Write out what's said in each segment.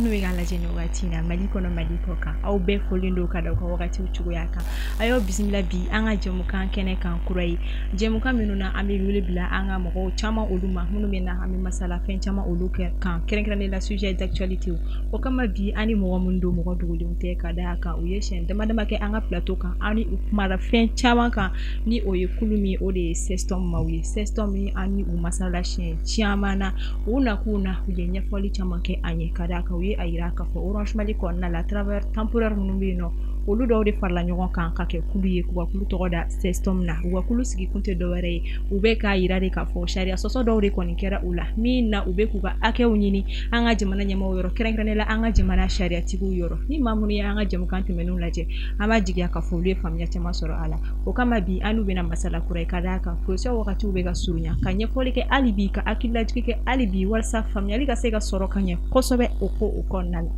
Minnu bɛ k'an lajɛ nin wagati in na Mali kɔnɔ, Mali kɔ kan, aw bɛɛ folilen don ka da aw ka wagatiw cogoya kan. A y'aw bisimila bi an ka jɛmukan kɛnɛ kan kura ye, jɛmukan minnu na an bɛ wele bila an ka mɔgɔw caman olu ma, minnu bɛ na an bɛ masala fɛn caman olu kan, kɛrɛnkɛrɛnnen la sujet d'actualité. O kama bi an ni mɔgɔ minnu don, mɔgɔ dogolenw tɛ, ka da a kan u ye siɲɛ dama dama kɛ an ka plateau kan, an ni u kumara fɛn caman kan. Ni o ye kulu min, o de ye CSTOM maaw ye. CSTOM min, an ni u masala siɲɛ caman na, u nakun na, u ye ɲɛfɔli caman kɛ an ye, ka d'a kan u ye a yira k'a fɔ Orange Mali kɔnɔna la, travailleurs temporaires minnu bɛ yen nɔ, olu dɔw de farala ɲɔgɔn kan ka kɛ kulu ye, k'u ka kulu tɔgɔ da CSTOM na. U ka kulu sigi kun tɛ dɔwɛrɛ ye, u bɛ k'a yira de k'a fɔ sariya sɔsɔ dɔw de kɔni kɛra u la, min na u bɛ k'u ka hakɛw ɲini an ka jamana ɲɛmɔgɔw yɔrɔ, kɛrɛnkɛrɛnnen la an ka jamana sariyatigiw yɔrɔ. Ni maa minnu ye an ka jɛmukan tɛmɛnenw lajɛ, an b'a jigiya k'a fɔ olu ye faamuya caman sɔrɔ a la. O kama bi an n'u bɛna masala kura ye, ka d'a kan procès wagatiw bɛ ka surunya, ka ɲɛfɔli kɛ hali bi, ka hakililajigi kɛ hali bi, walasa faamuyali ka se ka sɔrɔ ka ɲɛ kosɛbɛ o ko o kɔnɔna la.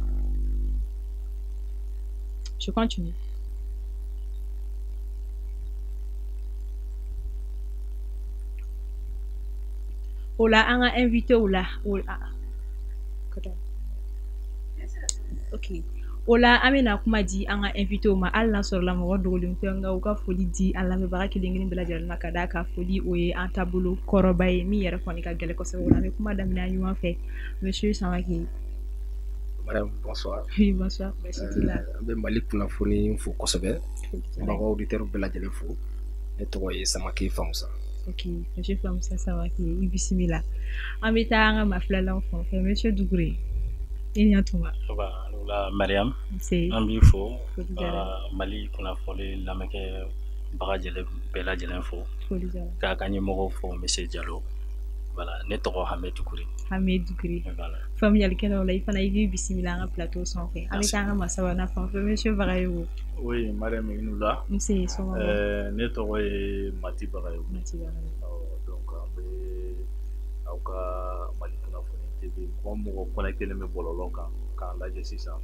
Je continue. O la an ka invité la o, ok, o la an bɛna kuma di an ka invité ma. Hali n'a sɔrɔla mɔgɔ dogolen tɛ, nka u ka foli di an lamɛnbaga kelen kelen bɛɛ lajɛlen ma, ka d'a kan foli o ye an taabolo kɔrɔba ye min yɛrɛ kɔni ka gɛlɛn kosɛbɛ. O la an bɛ kuma daminɛ ɲɔgɔn fɛ, monsieur Samake. Madame, bonsoir. Oui, bonsoir. Baasi t'i la? An bɛ Mali kunnafoni fo kosɛbɛ. N b'aw ka auditeurs bɛɛ lajɛlen fo. Ne tɔgɔ ye Samake Famusa. Ok, monsieur Famusa Samake, i bisimila. An bɛ taa an ka maa filanan fan fɛ, monsieur Dugure. I ni ɲantuma. Wula Mariam. Nse. An b'i fo. Foli diyara n ye. Ka Mali kunnafoni lamɛnkɛbaga bɛɛ lajɛlen fo. Foli diyara n ye. K'a ka ɲɛmɔgɔw fo, monsieur Jalo. Voilà, ne tɔgɔ Hamɛ Dugure. Hamɛ Dugure. Voilà. Faamuyalikɛlaw la, i fana i b'i bisimila an ka plateau sanfɛ. An bɛ taa an ka maa sabanan fan fɛ, monsieur Bagayogo. Oui, Mariam, i ni wula. Nse, somɔgɔw? Ne tɔgɔ ye Mati Bagayogo. Mati Bagayogo. Donc an bɛ aw ka Mali kunnafoni TV mɔgɔ o mɔgɔ connecté bɛ bɔlɔlɔ kan k'an lajɛ sisan,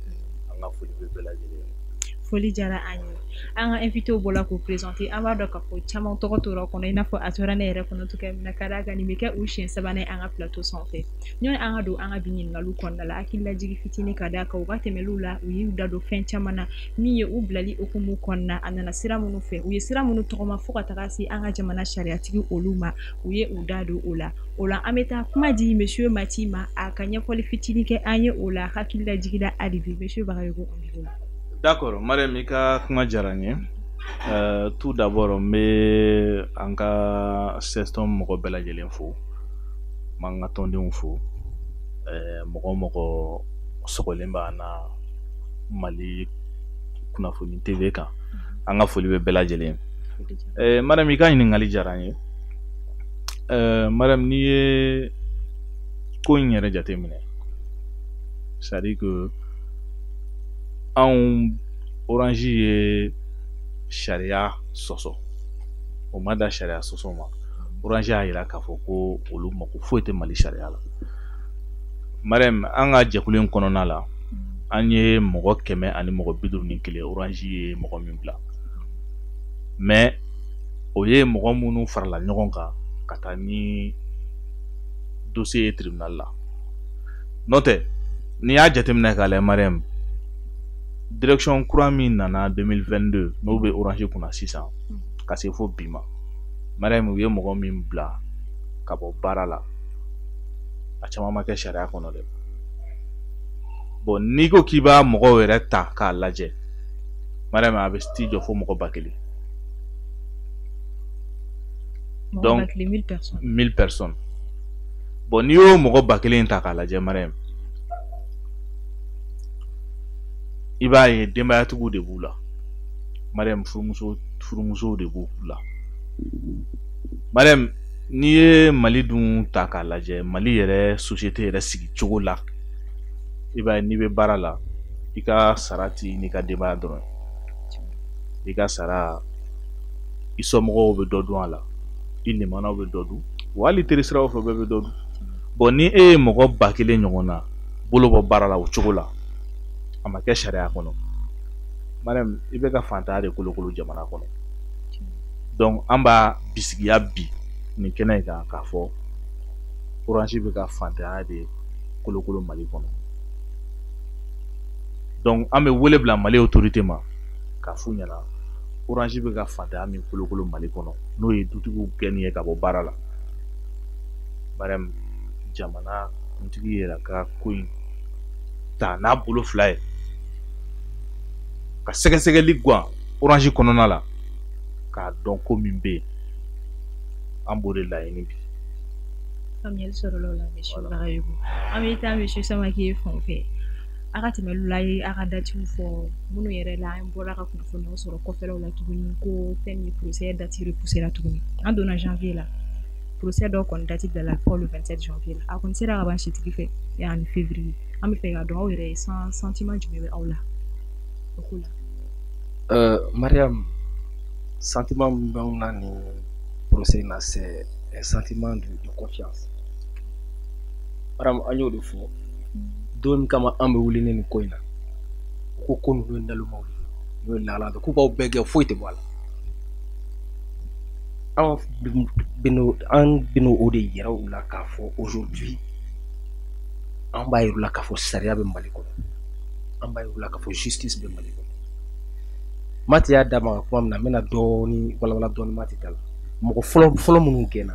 an ka foli bɛ bɛɛ lajɛlen ye. Foli diyara an ye. An ka invité bɔra k'u présenter, an b'a dɔn k'a fɔ caman tɔgɔ tora kɔnɔ, i n'a fɔ a tora ne yɛrɛ kɔnɔ cogoya min na, ka d'a kan nin bɛ kɛ u siɲɛ sabanan ye an ka plateau sanfɛ. Ɲɔni an ka don an ka bi ɲininkaliw kɔnɔna la, hakililajigi fitinin, ka d'a kan u ka tɛmɛliw la, u y'u da don fɛn caman na min ye u bilali hukumu kɔnɔna, a nana sira minnu fɛ, u ye sira minnu tɔgɔma fo ka taga se an ka jamana sariyatigi olu ma, u ye u da don o la. O la an bɛ taa kuma di monsieur Mati ma, a ka ɲɛfɔli fitinin kɛ an ye o la, hakililajigi la hali bi. Monsieur Bagayogo, on b'i bolo. D'accord, Mariam, i ka kuma diyara n ye. Tout d'abord, n bɛ an ka CSTOM mɔgɔ bɛɛ lajɛlen fo, n b'an ka tɔndenw fo, mɔgɔ o mɔgɔ sɔgɔlen b'an na Mali kunnafoni TV kan, an ka foli bɛ bɛɛ lajɛlen ye. Mariam, i ka ɲininkali diyara n ye. Mariam, n'i ye ko in yɛrɛ jateminɛ, c'est à dire que anw Orange ye sariya sɔsɔ, o ma da sariya sɔsɔ ma. Orange y'a yira k'a fɔ ko olu mako foyi tɛ Mali sariya la. Mariam, an ka jɛkulu in kɔnɔna la, an ye mɔgɔ 151, Orange ye mɔgɔ min bila, mais o ye mɔgɔ minnu farala ɲɔgɔn kan ka taa ni dossier ye tribunal la. N'o tɛ, n'i y'a jateminɛ k'a lajɛ, Mariam, direction kura min nana 2022, n'o bɛ Orange kunna sisan ka se fo bi ma, Mariam, u ye mɔgɔ min bila ka bɔ baara la, a caman ma kɛ sariya kɔnɔ dɛ. Bon, n'i ko k'i b'a mɔgɔw yɛrɛ ta k'a lajɛ, Mariam, a bɛ t'i jɔ fo mɔgɔ 1000. Donc 1000 personnes. 1000 personnes. Bon, n'i y'o mɔgɔ 1000 ta k'a lajɛ, Mariam, i b'a ye denbayatigiw de b'u la, Mariam, furumusow de b'u la. Mariam, n'i ye Mali dun ta k'a lajɛ, Mali yɛrɛ société yɛrɛ sigi cogo la, i b'a ye n'i bɛ baara la, i ka sara t'i n'i ka denbaya dɔrɔn ye. I ka sara, i somɔgɔw bɛ dɔ dun a la, i limanaw bɛ dɔ dun, wa hali teri siraw fɛ bɛɛ bɛ dɔ dun. Bon, ni e ye mɔgɔ 1000 ɲɔgɔn na bolo bɔ baara la o cogo la, a ma kɛ sariya kɔnɔ, Mariam, i bɛ ka fantanya de kolokolo jamana kɔnɔ. Donc an b'a bisigiya bi nin kɛnɛ in kan k'a fɔ Orange bɛ ka fantanya de kolokolo Mali kɔnɔ. Donc an bɛ wele bila Mali autorité ma k'a f'u ɲɛna Orange bɛ ka fantanya min kolokolo Mali kɔnɔ, n'o ye dutigiw gɛnni ye ka bɔ baara la. Mariam, jamana kuntigi yɛrɛ ka ko in ta n'a bolo fila ye ka sɛgɛsɛgɛli gan Orange kɔnɔna la k'a dɔn ko min bɛ yen. An b'o de laɲini bi. Faamuyali sɔrɔla o la, monsieur Bagayogo. An bɛ taa monsieur Samake fan fɛ. A ka tɛmɛli la ye a ka datiw fɔ minnu yɛrɛ la, an bɔra ka kunnafoniyaw sɔrɔ kɔfɛlaw la tuguni ko fɛn min procès date repoussé tuguni. An donna janvier la, procès dɔw kɔni date bilala fɔ le 27 janvier la. A kɔni sera ka ban sitigi fɛ yanni février. An bɛ fɛ k'a dɔn aw yɛrɛ ye sentiment jumɛn bɛ aw la o ko la? Mariam, sentiment min b'anw na nin procès in na, c'est un sentiment de confiance. Mariam, an y'o de fɔ don min kama an bɛ wuli ni nin ko in na, u ko ninnu ye nalomaw ye, n'o ye lahala k'u b'aw bɛɛ gɛn, foyi tɛ bɔ a la. An bɛn'o o de yira u la k'a fɔ aujourd'hui an b'a yir'u la k'a fɔ sariya bɛ Mali kɔnɔ, an b'a yir'u la k'a fɔ justice bɛ Mali kɔnɔ. Mati y'a da maga kuma min na, n bɛna dɔɔni walawala dɔɔni Mati ta la. Mɔgɔ fɔlɔ fɔlɔ minnu gɛnna,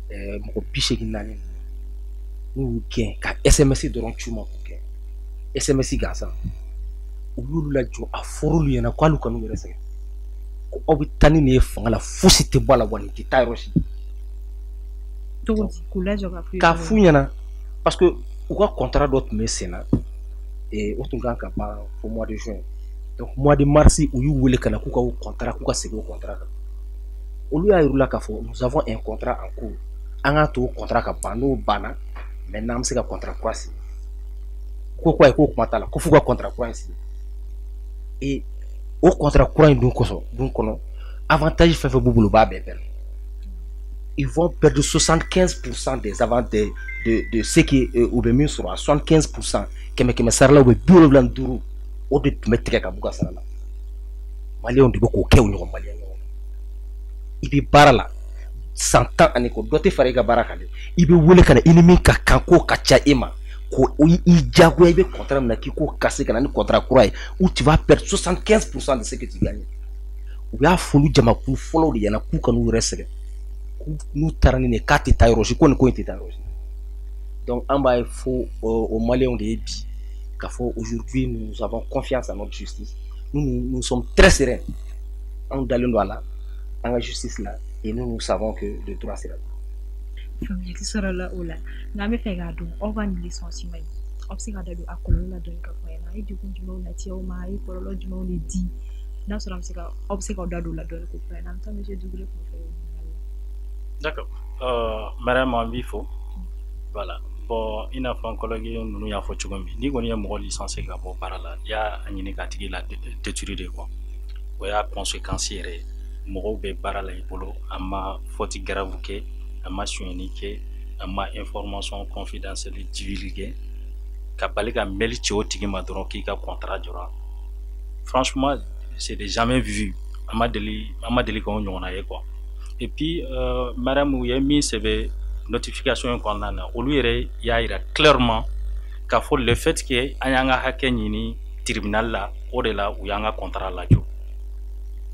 mɔgɔ 84 n'u y'u gɛn ka SMS dɔrɔn c'u ma k'u gɛn, SMS gansan, u y'olu lajɔ. A fɔr'olu ɲɛna ko hali u kan'u yɛrɛ sɛgɛn, ko aw bɛ taa ni nin ye fanga la, fosi tɛ bɔ a la, wa nin tɛ taa yɔrɔ si. Cogo di k'u lajɔ ka f'u ye? K'a f'u ɲɛna parce que u ka contrat dɔ tun bɛ sen na, o tun kan ka ban fo mois de juin. Donc mois de mars u y'u wele ka na k'u ka o contrat, k'u ka segin o contrat kan. Olu y'a yir'u la k'a fɔ nous avons un contrat en cours, an k'a to o contrat ka ban, n'o banna maintenant an bɛ se ka contrat kura signer. Ko ayi, k'o kuma t'a la, ko f'u ka contrat kura in signer. Et o contrat kura in dun kosɔn dun kɔnɔ, avantage fɛn fɛn b'u bolo, u b'a bɛɛ perdre. Ils vont perdre 75% des avantages de ce qui u bɛ min sɔrɔ, a 75%, kɛmɛ kɛmɛ sara la u bɛ 75, o de tun bɛ tigɛ ka b'u ka sara la. Maliyɛnw de bɛ k'o kɛ u ɲɔgɔn maliyɛn ɲɔgɔn. I bɛ baara la san 10 ani kɔ, dɔ tɛ fara i ka baara kan dɛ, i bɛ wele ka na i ni min ka kan k'o ka ca e ma, ko i diyagoya i bɛ contrat min na k'i k'o casser ka na ni contrat kura ye, ou tu vas perdre 75% de ce que tu gagnes. U y'a fɔ olu jamakulu fɔlɔw de ɲɛna k'u kan'u yɛrɛ sɛgɛn, n'u taara ni nin ye k'a tɛ taa yɔrɔ si, ko nin ko in tɛ taa yɔrɔ si. Donc an b'a fɔ o maliyɛnw de ye bi k'a fɔ aujourd'hui nous avons confiance en notre justice, nous nous sommes très sereins, anw dalen don a la an ka justice la, et nous nous savons que le droit sera là. Faamuyali sɔrɔla o la, nka an bɛ fɛ k'a dɔn aw ka nin licenciement in, aw bɛ se ka da don a kɔlɔlɔ la dɔɔni ka fɔ an ɲɛna, a ye degun jumɛnw lase aw ma, a ye kɔlɔlɔ jumɛnw de di? N'a sɔrɔ an bɛ se ka aw bɛ se k'aw da don o la dɔɔni k'o fɔ an ɲɛna. An bɛ taa monsieur Dugure fan fɛ. D'accord. Mariam, an b'i fo. Voilà. Bon, i n'a fɔ n collègue ninnu y'a fɔ cogo min, n'i kɔni ye mɔgɔ licencier ka bɔ baara la, i y'a ɲini k'a tigi la détruire de quoi. O y'a conséquence yɛrɛ ye. Mɔgɔw bɛ baara la i bolo, a ma faute grave kɛ, a ma sonyɛni kɛ, a ma information confidentielle divulguer, ka bali ka mail ci o tigi ma dɔrɔn k'i ka contrat jɔra. Franchement, c'est de jamais vu. An ma deli k'o ɲɔgɔnna ye quoi. Et puis Mariam, u ye min sɛbɛn notification in kɔnɔna na, olu yɛrɛ y'a yira clairement k'a fɔ le fait que an y'an ka hakɛ ɲini tribunal la, o de la u y'an ka contrat lajɔ.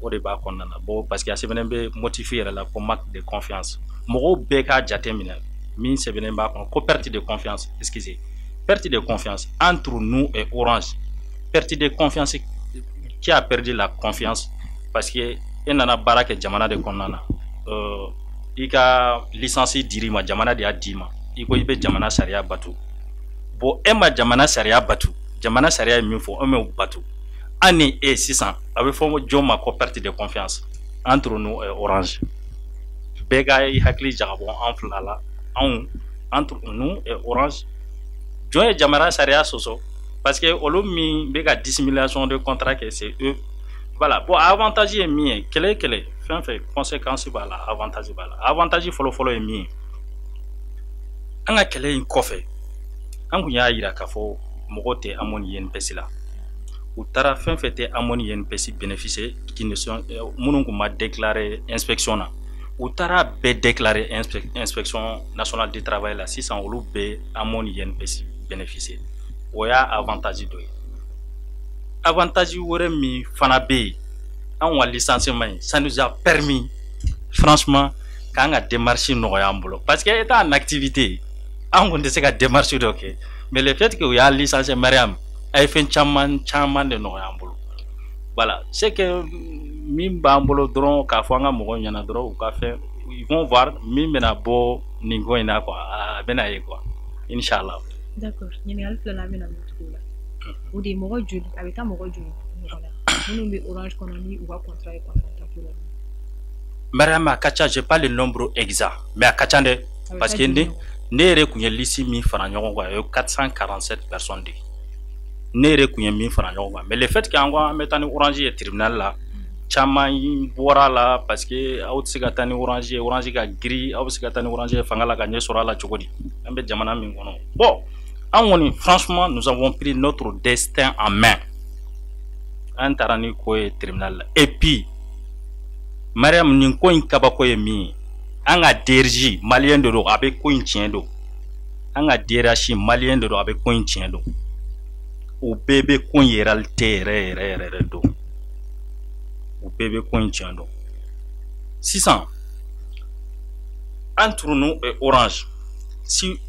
O de b'a kɔnɔna na. Bon, parce que a sɛbɛnnen bɛ motif yɛrɛ la ko manque de confiance. Mɔgɔw bɛɛ k'a jate minɛ min sɛbɛnnen b'a kɔnɔ ko perte de confiance, excusez, perte de confiance entre nous et Orange. Perte de confiance, qui a perdu la confiance? Parce que e nana baara kɛ jamana de kɔnɔna na, i ka licence dir'i ma, jamana de y'a d'i ma, i ko i bɛ jamana sariya bato. Bon, e ma jamana sariya bato, jamana sariya ye min fɔ, e m'o bato. An ni e sisan, a bɛ fɔ jɔn ma ko perte de confiance entre nous et Orange? Bɛɛ ka i hakili jagabɔ an fila la, anw, entre nous et Orange, jɔn ye jamana sariya sɔsɔ? Parce que olu min bɛ ka dissimulation de contrat kɛ, c'est eux. Voilà. Bon, avantage ye min ye, kɛlɛ kɛlɛ fɛn fɛn, conséquence b'a la, avantage b'a la. Avantage fɔlɔ fɔlɔ ye min ye, an ka kɛlɛ in kɔfɛ, an kun y'a yira k'a fɔ mɔgɔw tɛ AMO ni INPS la. U taara fɛn fɛn tɛ AMO ni INPS bénéficier, qui ne sont minnu kun ma déclarer inspection na, u taara bɛɛ déclarer inspection nationale du travail la. Sisan olu bɛɛ AMO ni INPS bénéficier. O y'a avantage dɔ ye. Avantage wɛrɛ min fana bɛ yen, anw ka licenciement in, ça nous a permis franchement k'an ka démarche nɔgɔya an bolo, parce que étant en activité, an kun tɛ se ka démarche dɔ kɛ. Mais le fait que u y'a licencier, Mariam, a ye fɛn caman caman de nɔgɔya an bolo. Voilà, c'est que min b'an bolo dɔrɔn k'a fɔ an ka mɔgɔw ɲɛna dɔrɔn, u ka fɛn, ils vont voir min bɛna bɔ nin ko in na quoi, a bɛna ye quoi, inchallah. D'accord. Ɲininkali filanan bɛna mun tugu o la? O de ye mɔgɔ joli, a bɛ taa mɔgɔ joli ɲɔgɔn na minnu bɛ Orange kɔnɔ ni u ka contrat ye contrat temporaire? Mariam, a ka ca, j'ai pas le nombre exact, mais a ka ca dɛ, parce que ne yɛrɛ kun ye liste min fara ɲɔgɔn kan, o ye 447 personnes de ye ne yɛrɛ kun ye min fara ɲɔgɔn kan. Mais le fait que an ko an bɛ taa ni Orange ye tribunal la, caman bɔra la, parce que aw tɛ se ka taa ni Orange ye, Orange ka girin, aw bɛ se ka taa ni Orange ye fanga la ka ɲɛ sɔrɔ a la cogo di, an bɛ jamana min kɔnɔ? Bon, an kɔni, franchement, nous avons pris notre destin en main, an taara ni ko ye tribunal la. Et puis Mariam, nin ko in kabako ye min ye, an ka DRG malien de don, a bɛ ko in tiɲɛ don. An ka DRH malien de don, a bɛ ko in tiɲɛ don. O bɛɛ bɛ ko in réalité yɛrɛ yɛrɛ yɛrɛ yɛrɛ don, o bɛɛ bɛ ko in tiɲɛ don. Sisan, entre nous et Orange, si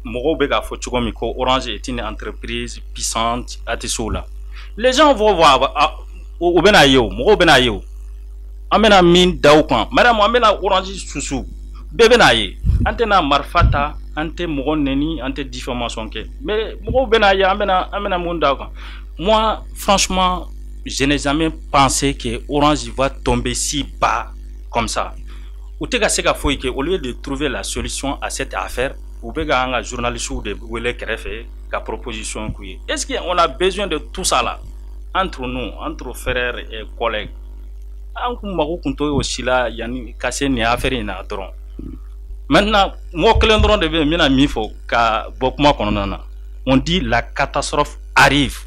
mɔgɔw bɛ k'a fɔ cogo min ko Orange est une entreprise puissante, a tɛ se o la. Les gens vont voir, u bɛna ye o, mɔgɔw bɛna ye o. An bɛna min da o kan, Mariam, an bɛna Orange susu, bɛɛ bɛna ye. An tɛna marifa ta, an tɛ mɔgɔ nɛni, an tɛ diffamation kɛ, mais mɔgɔw bɛna ye an bɛna mun da o kan. Moi, franchement, je n'ai jamais pensé que Orange va tomber si bas comme ça. U tɛ ka se ka foyi kɛ. Au lieu de trouver la solution à cette affaire, u bɛ ka an ka journalistes de wele kɛrɛfɛ ka proposition k'u ye. Est-ce qu'on a besoin de tout ça là? Entre nous, entre frères et collègues, an kun mago kun t'o o si la yanni ka se nin affaire in na dɔrɔn. Maintenant, mɔgɔ kelen dɔrɔn de bɛ yen n bɛna min fɔ ka bɔ kuma kɔnɔna na. On dit la catastrophe arrive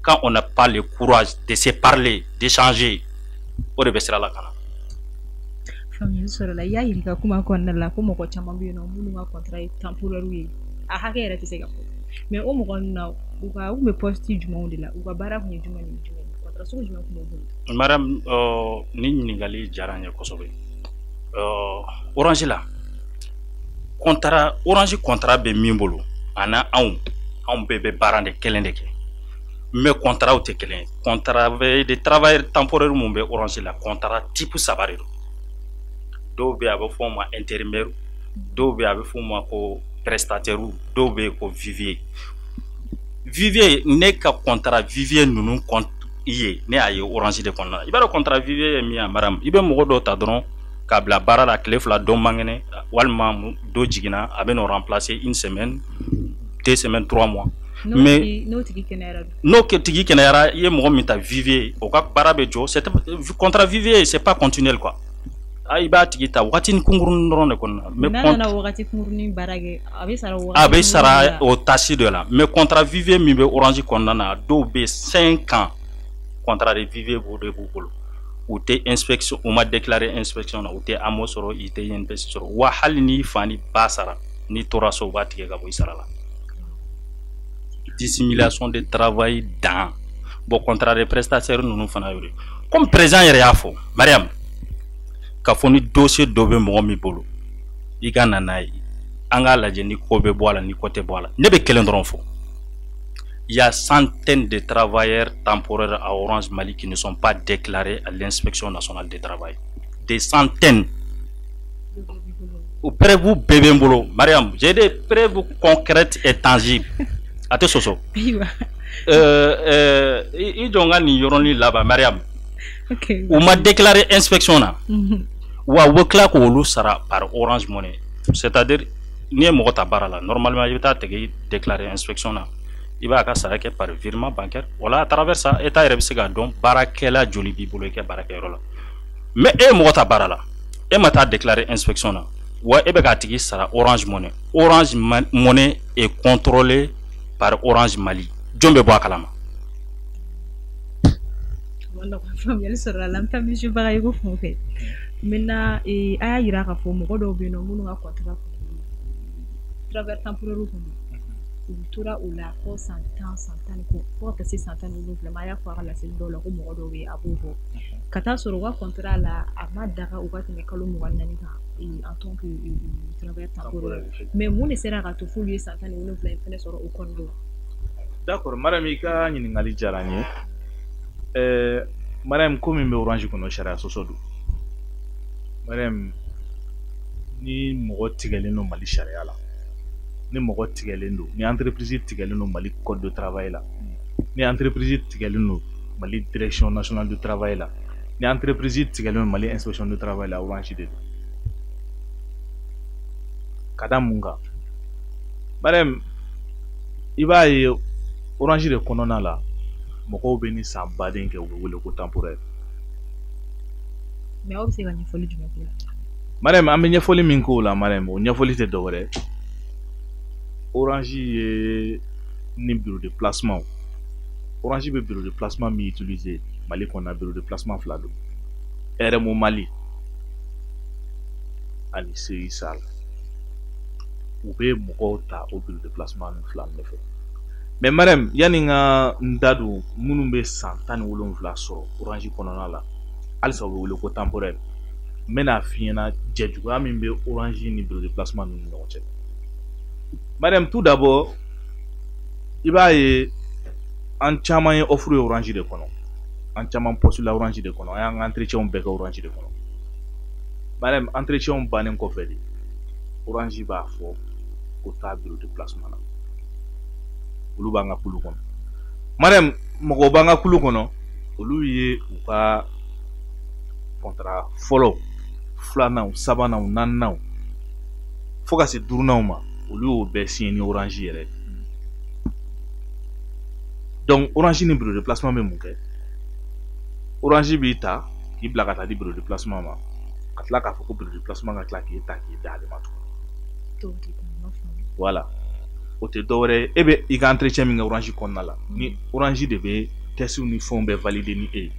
quand on n'a pas le courage de se parler, d'échanger. O de bɛ sira la ka na. Faamuyali sɔrɔla. I y'a yir'i ka kuma kɔnɔna la ko mɔgɔ caman bɛ yen nɔ minnu ka contrat ye temporaire ye, a hakɛ yɛrɛ tɛ se ka fɔ. Mais o mɔgɔ ninnu na, u ka u tun bɛ poste jumɛnw de la? U ka baara tun ye jumɛn ni jumɛn ye? Contrat sugu jumɛn tun b'u bolo? Mariam, nin ɲininkali diyara n ye kosɛbɛ. Orange la, contrat, Orange contrat bɛ min bolo, a na anw bɛɛ bɛ baara de kelen de kɛ, mais contrat tɛ kelen ye. Contrat de travail temporaire mun bɛ Orange la, contrat type saba de don. Dɔw bɛ yen, a bɛ fɔ o ma intérimaire, dɔw bɛ yen, a bɛ fɔ o ma ko prestataire, dɔw bɛ yen ko vivier. Vivier, ne ka contrat vivier ninnu ye, ne y'a ye Orange de kɔnɔna la. I b'a dɔn contrat vivier ye min ye, Mariam? I bɛ mɔgɔ dɔw ta dɔrɔn k'a bila baara la tile 2, dɔ man kɛnɛ walima dɔ jiginna, a bɛ n'o remplacer une semaine, 2 semaines, 3 mois. Mais n'o tigi kɛnɛyara dun? N'o tigi kɛnɛyara, i ye mɔgɔ min ta vivier, o ka baara bɛ jɔ. C'est contrat vivier, c'est pas continuel quoi. I b'a tigi ta wagatinin kunkurunin dɔrɔn de kɔnɔna. Mais n'a nana wagati kunkurunin baara kɛ, a bɛ sara o? A bɛ sara o tâche de la. Mais contrat vivier min bɛ Orange kɔnɔna na, dɔw bɛ 5 ans contrat de vivier b'o de b'u bolo. U tɛ inspection, u ma déclarer inspection na, u tɛ AMO sɔrɔ, i tɛ INPS sɔrɔ. Wa hali n'i fa ni ba sara, n'i tora so, u b'a tigɛ ka bɔ i sara la. Dissimulation de travail dan. Bon, contrat de prestataire ninnu fana y'o de. Comme président yɛrɛ y'a fɔ, Mariam, k'a fɔ ni dossier dɔ bɛ mɔgɔ min bolo, i ka na n'a ye, an k'a lajɛ ni ko bɛ bɔ a la, ni ko tɛ bɔ a la. Ne bɛ kelen dɔrɔn fɔ: il y a centaines de travailleurs temporaires à Orange Mali qui ne sont pas déclarés à l'inspection nationale du travail. Des centaines. O preuve bɛɛ bɛ n bolo, Mariam, j'ai des preuves concrètes et tangibles. A tɛ sɔsɔ. I jɔ n ka nin yɔrɔnin laban, Mariam. U ma déclarer inspection na. Wa u bɛ tila k'olu sara par Orange Money. C'est-à-dire n'i ye mɔgɔ ta baara la, normalement i bɛ taa tigi déclarer inspection na. I b'a ka sara kɛ par virement bancaire. Wala à travers ça, État yɛrɛ bɛ se k'a dɔn baarakɛla joli b'i bolo i ka baarakɛyɔrɔ la. Mais e ye mɔgɔ ta baara la, e ma taa déclarer inspection na. Wa e bɛ k'a tigi sara Orange Money. Orange Money est contrôlé par Orange Mali. Jɔn bɛ bɔ a kalama? Faamuyali sɔrɔla la. An bɛ taa monsieur Bagayogo fan fɛ maintenant. A y'a yira k'a fɔ mɔgɔ dɔw bɛ yen nɔ minnu ka contrat tun travailleur temporaire tun don. U tora o la fo san 10, san 10 ni kɔ, fo ka taa se san 17 ma. A y'a fɔ a ka laseli dɔw la ko mɔgɔ dɔw bɛ yen a b'o bɔ ka taa sɔrɔ u ka contrat la, a ma daga u ka tɛmɛ kalo 24 kan en tant que travailleur temporaire. Mais mun de sera ka to f'olu ye san 17 in fɛnɛ sɔrɔ o kɔnɔna la? D'accord, Mariam, i ka ɲininkali diyara n ye. Mariam, ko min bɛ Orange kɔnɔ, sariya sɔsɔ don. Mariam, ni mɔgɔ tigɛlen don Mali sariya la, ni mɔgɔ tigɛlen don, ni entreprise tigɛlen don Mali code de travail la, ni entreprise tigɛlen don Mali direction nationale du travail la, ni entreprise tigɛlen don Mali inspection du travail la, Orange de don. Ka da mun kan? Mariam, i b'a ye Orange de kɔnɔna la, mɔgɔw bɛ ni san baden kɛ, u bɛ wele ko temporaire. Mais aw bɛ se ka ɲɛfɔli jumɛn k'o la? Mariam, an bɛ ɲɛfɔli min k'o la, Mariam, o ɲɛfɔli tɛ dɔwɛrɛ ye. Orange ye ni bureau de placement, Orange bɛ bureau de placement min utiliser Mali kɔnɔ, bureau de placement fila don: RMO Mali ani CI SAL. U bɛ mɔgɔw ta o bureau de placement ninnu fila ninnu de fɛ. Mais Mariam, yanni n ka n da don minnu bɛ san 17 sɔrɔ Orange kɔnɔna la, halisa u bɛ wele ko temporaire, n bɛna f'i ɲɛna jɛjuguya min bɛ Orange ni bureau de placement ninnu ni ɲɔgɔn cɛ. Mariam, tout d'abord, i b'a ye an caman ye offre ye Orange de kɔnɔ, an caman postula Orange de kɔnɔ, an y'an ka entretien bɛɛ kɛ Orange de kɔnɔ. Mariam, entretien bannen kɔfɛ de, Orange b'a fɔ ko taa bureau de placement na, olu b'an ka kulu kɔnɔ. Mariam, mɔgɔw b'an ka kulu kɔnɔ, olu ye u ka contrat fɔlɔ, filananw, sabananw, naaninaw, fo ka se duurunanw ma, olu y'o bɛɛ signé ni Orange yɛrɛ ye. Donc Orange ni bureau de placement bɛ mun kɛ? Orange b'i ta k'i bila ka taa di bureau de placement ma, ka tila k'a fɔ ko bureau de placement ka tila k'e ta k'i d'ale ma tuguni. Voilà, o tɛ dɔwɛrɛ ye, e bɛ i ka entretien min kɛ Orange kɔnɔna la, ni Orange de bɛ test ni fɛnw bɛɛ valider ni e ye.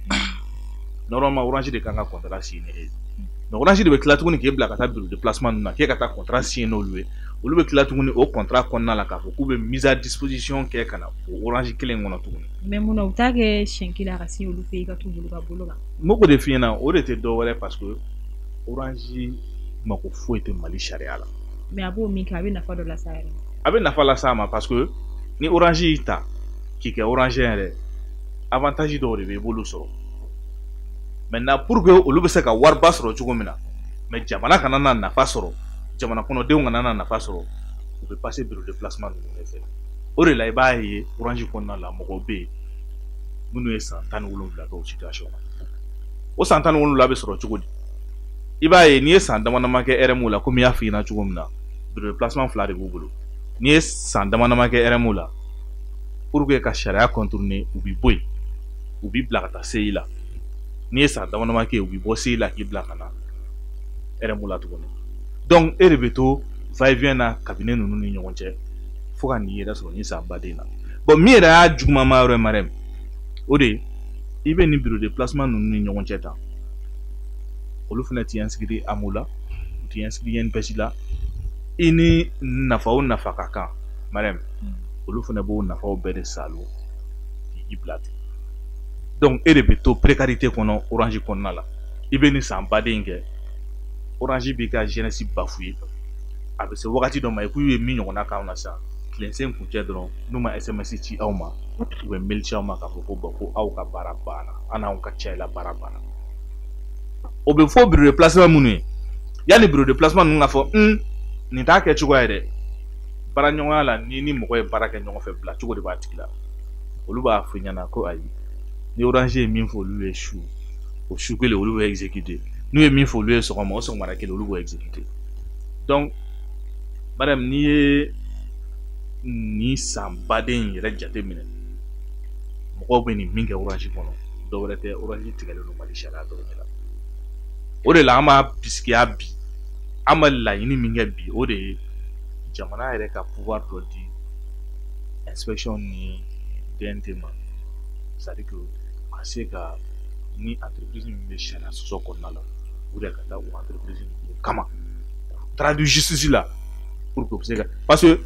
Normalement, Orange de kan ka contrat signer ni e ye. Mais Orange de bɛ tila tuguni k'e bila ka taa bureau de placement ninnu na, k'e ka taa contrat signer n'olu ye. Olu bɛ tila tuguni o contrat kɔnɔna la k'a fɔ k'u bɛ mise à disposition kɛ ka na o Orange kelen in kɔnɔ tuguni. Mais mun na u t'a kɛ siɲɛ kelen a ka signer olu fɛ yen, i ka t'u bolo ka bolo kan? N b'o de f'i ɲɛna, o de tɛ dɔwɛrɛ, parce que Orange mako foyi tɛ Mali sariya la. Mais a b'o min kɛ, a bɛ nafa dɔ las'a yɛrɛ ma. A bɛ nafa las'a ma, parce que ni Orange y'i ta k'i kɛ Orange yɛrɛ, avantage dɔw de bɛ i b'olu sɔrɔ. Maintenant, pour que olu bɛ se ka wariba sɔrɔ cogo min na, mais jamana kana na nafa sɔrɔ, jamana kɔnɔdenw kana na nafa sɔrɔ, u bɛ passer bureau de placement ninnu de fɛ. O de la i b'a ye Orange kɔnɔna la, mɔgɔw bɛ yen minnu ye san 17 kɛ o situation na. O san 17 bɛ sɔrɔ cogo di? I b'a ye n'i ye san dama dama kɛ RMO la, komi n y'a f'i ɲɛna cogo min na, bureau de placement fila de b'u bolo. N'i ye san dama dama kɛ RMO la, pour que ka sariya contourner, u b'i bɔ yen, u b'i bila ka taa CI la. N'i ye san dama dama kɛ yen, u b'i bɔ CI la k'i bila ka na RMO la tuguni. Donc e de bɛ to va et vient na cabinet ninnu ni ɲɔgɔn cɛ fo ka n'i yɛrɛ sɔrɔ ni san baden na. Bon, min yɛrɛ y'a juguman ma yɔrɔ ye, Marème, o de ye i bɛ nin bureau de placement ninnu ni ɲɔgɔn cɛ tan, olu fana t'i inscrit AMO la, u t'i inscrit INPS la. I ni nafa o nafa ka kan, Marème, olu fana b'o nafaw bɛɛ de salo k'i bila ten. Donc e de bɛ to précarité kɔnɔ Orange kɔnɔna la. I bɛ nin san baden kɛ, Orange b'i ka jeunesse bafouer. A bɛ se wagati dɔ ma, i k'u ye min ɲɔgɔnna k'anw na sisan, tilessen kuncɛ dɔrɔn, n'u ma SMS ci aw ma, u bɛ mail ci aw ma k'a fɔ ko bon, ko aw ka baara banna, an n'anw ka cɛ la baara banna. O bɛ fɔ bureau de placement minnu ye, yanni bureau de placement ninnu ka fɔ nin t'a kɛ cogoya ye dɛ, baaraɲɔgɔnya la, ni ni mɔgɔ ye baara kɛ ɲɔgɔn fɛ, bila cogo de b'a tigi la. Olu b'a fɔ i ɲɛna ko ayi, ni Orange ye min fɔ olu ye su, o su kelen olu bɛ exécuter. N'u ye min fɔ olu ye sɔgɔma, o sɔgɔmada kelen olu b'o exécuter. Donc Mariam, n'i ye nin san baden in yɛrɛ jate minɛ, mɔgɔw bɛ nin min kɛ Orange kɔnɔ, dɔwɛrɛ tɛ, Orange tigɛlen don Mali sariya dɔrɔn de la. O de la an b'a bisigiya bi, an bɛ laɲini min kɛ bi, o de ye jamana yɛrɛ ka pouvoir dɔ di inspection ni DNT ma, c'est à dire que ka se ka ni entreprise min bɛ sariya sɔsɔ kɔnɔna la, u yɛrɛ ka taa o entreprise ninnu kama traduit justice la, pour que u bɛ se ka, parce que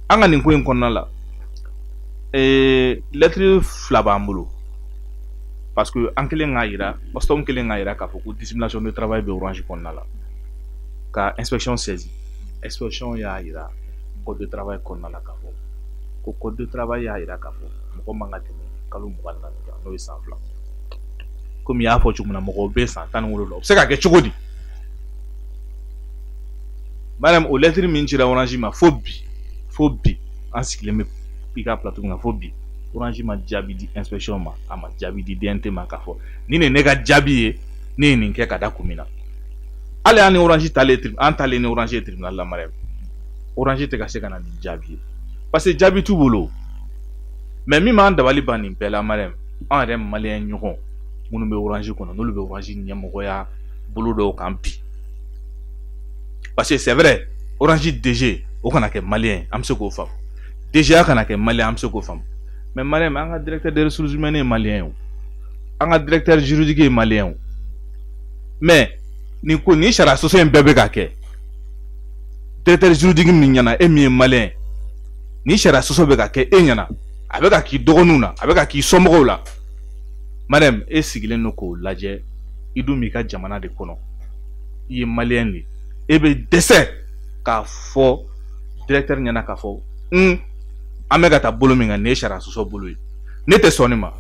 an An ka nin ko in kɔnɔna la, lettre fila b'an bolo parce que an kelen k'a yira, Alstom kelen k'a yira k'a fɔ ko dissimulation de travail bɛ Orange kɔnɔna la, ka inspection saisi. Inspection y'a yira code de travail kɔnɔna la k'a fɔ ko code de travail y'a yira k'a fɔ mɔgɔ man ka tɛmɛ kalo 24 kan, n'o ye san 2. Komi i y'a fɔ cogo min na, mɔgɔw bɛ san 17, o bɛ se ka kɛ cogo di? Madame, o lettre min cira Orange ma, fo bi an sigilen bɛ i ka plateau kan, fo bi Orange ma jaabi di inspection ma, a ma jaabi di DNT ma k'a fɔ nin de ye ne ka jaabi ye, ne ye nin kɛ ka da kun min na. Hali an ni Orange taalen, an taalen ni Orange ye tribunal la, Mariam, Orange tɛ ka se ka na nin jaabi ye parce que jaabi t'u bolo. Mais min b'an dabali ban nin bɛɛ la, Mariam, an yɛrɛ maliyɛn ɲɔgɔn minnu bɛ Orange kɔnɔ, n'olu bɛ Orange ɲɛmɔgɔya bolo dɔw kan bi, parce que c'est vrai, Orange DG o kana kɛ maliyɛn, an bɛ se k'o faamu, DGA kana kɛ maliyɛn, an bɛ se k'o faamu. Mais Mariam, an ka directeur des ressources humaines ye maliyɛn ye o, an ka directeur juridique ye maliyɛn o, mais nin ko nin sariya sɔsɔ in bɛɛ bɛ ka kɛ directeur juridique min ɲɛna, e min ye maliyɛn, nin sariya sɔsɔ bɛ ka kɛ e ɲɛna, a bɛ ka k'i dɔgɔninw na, a bɛ ka k'i somɔgɔw la. Mariam, e sigilen don k'o lajɛ, i dun b'i ka jamana de kɔnɔ, i ye maliyɛn de ye, e bɛ dɛsɛ k'a fɔ directeur ɲɛna k'a fɔ an bɛ ka taa bolo min kan, nin ye sariya sɔsɔ bolo ye, ne tɛ sɔn nin ma.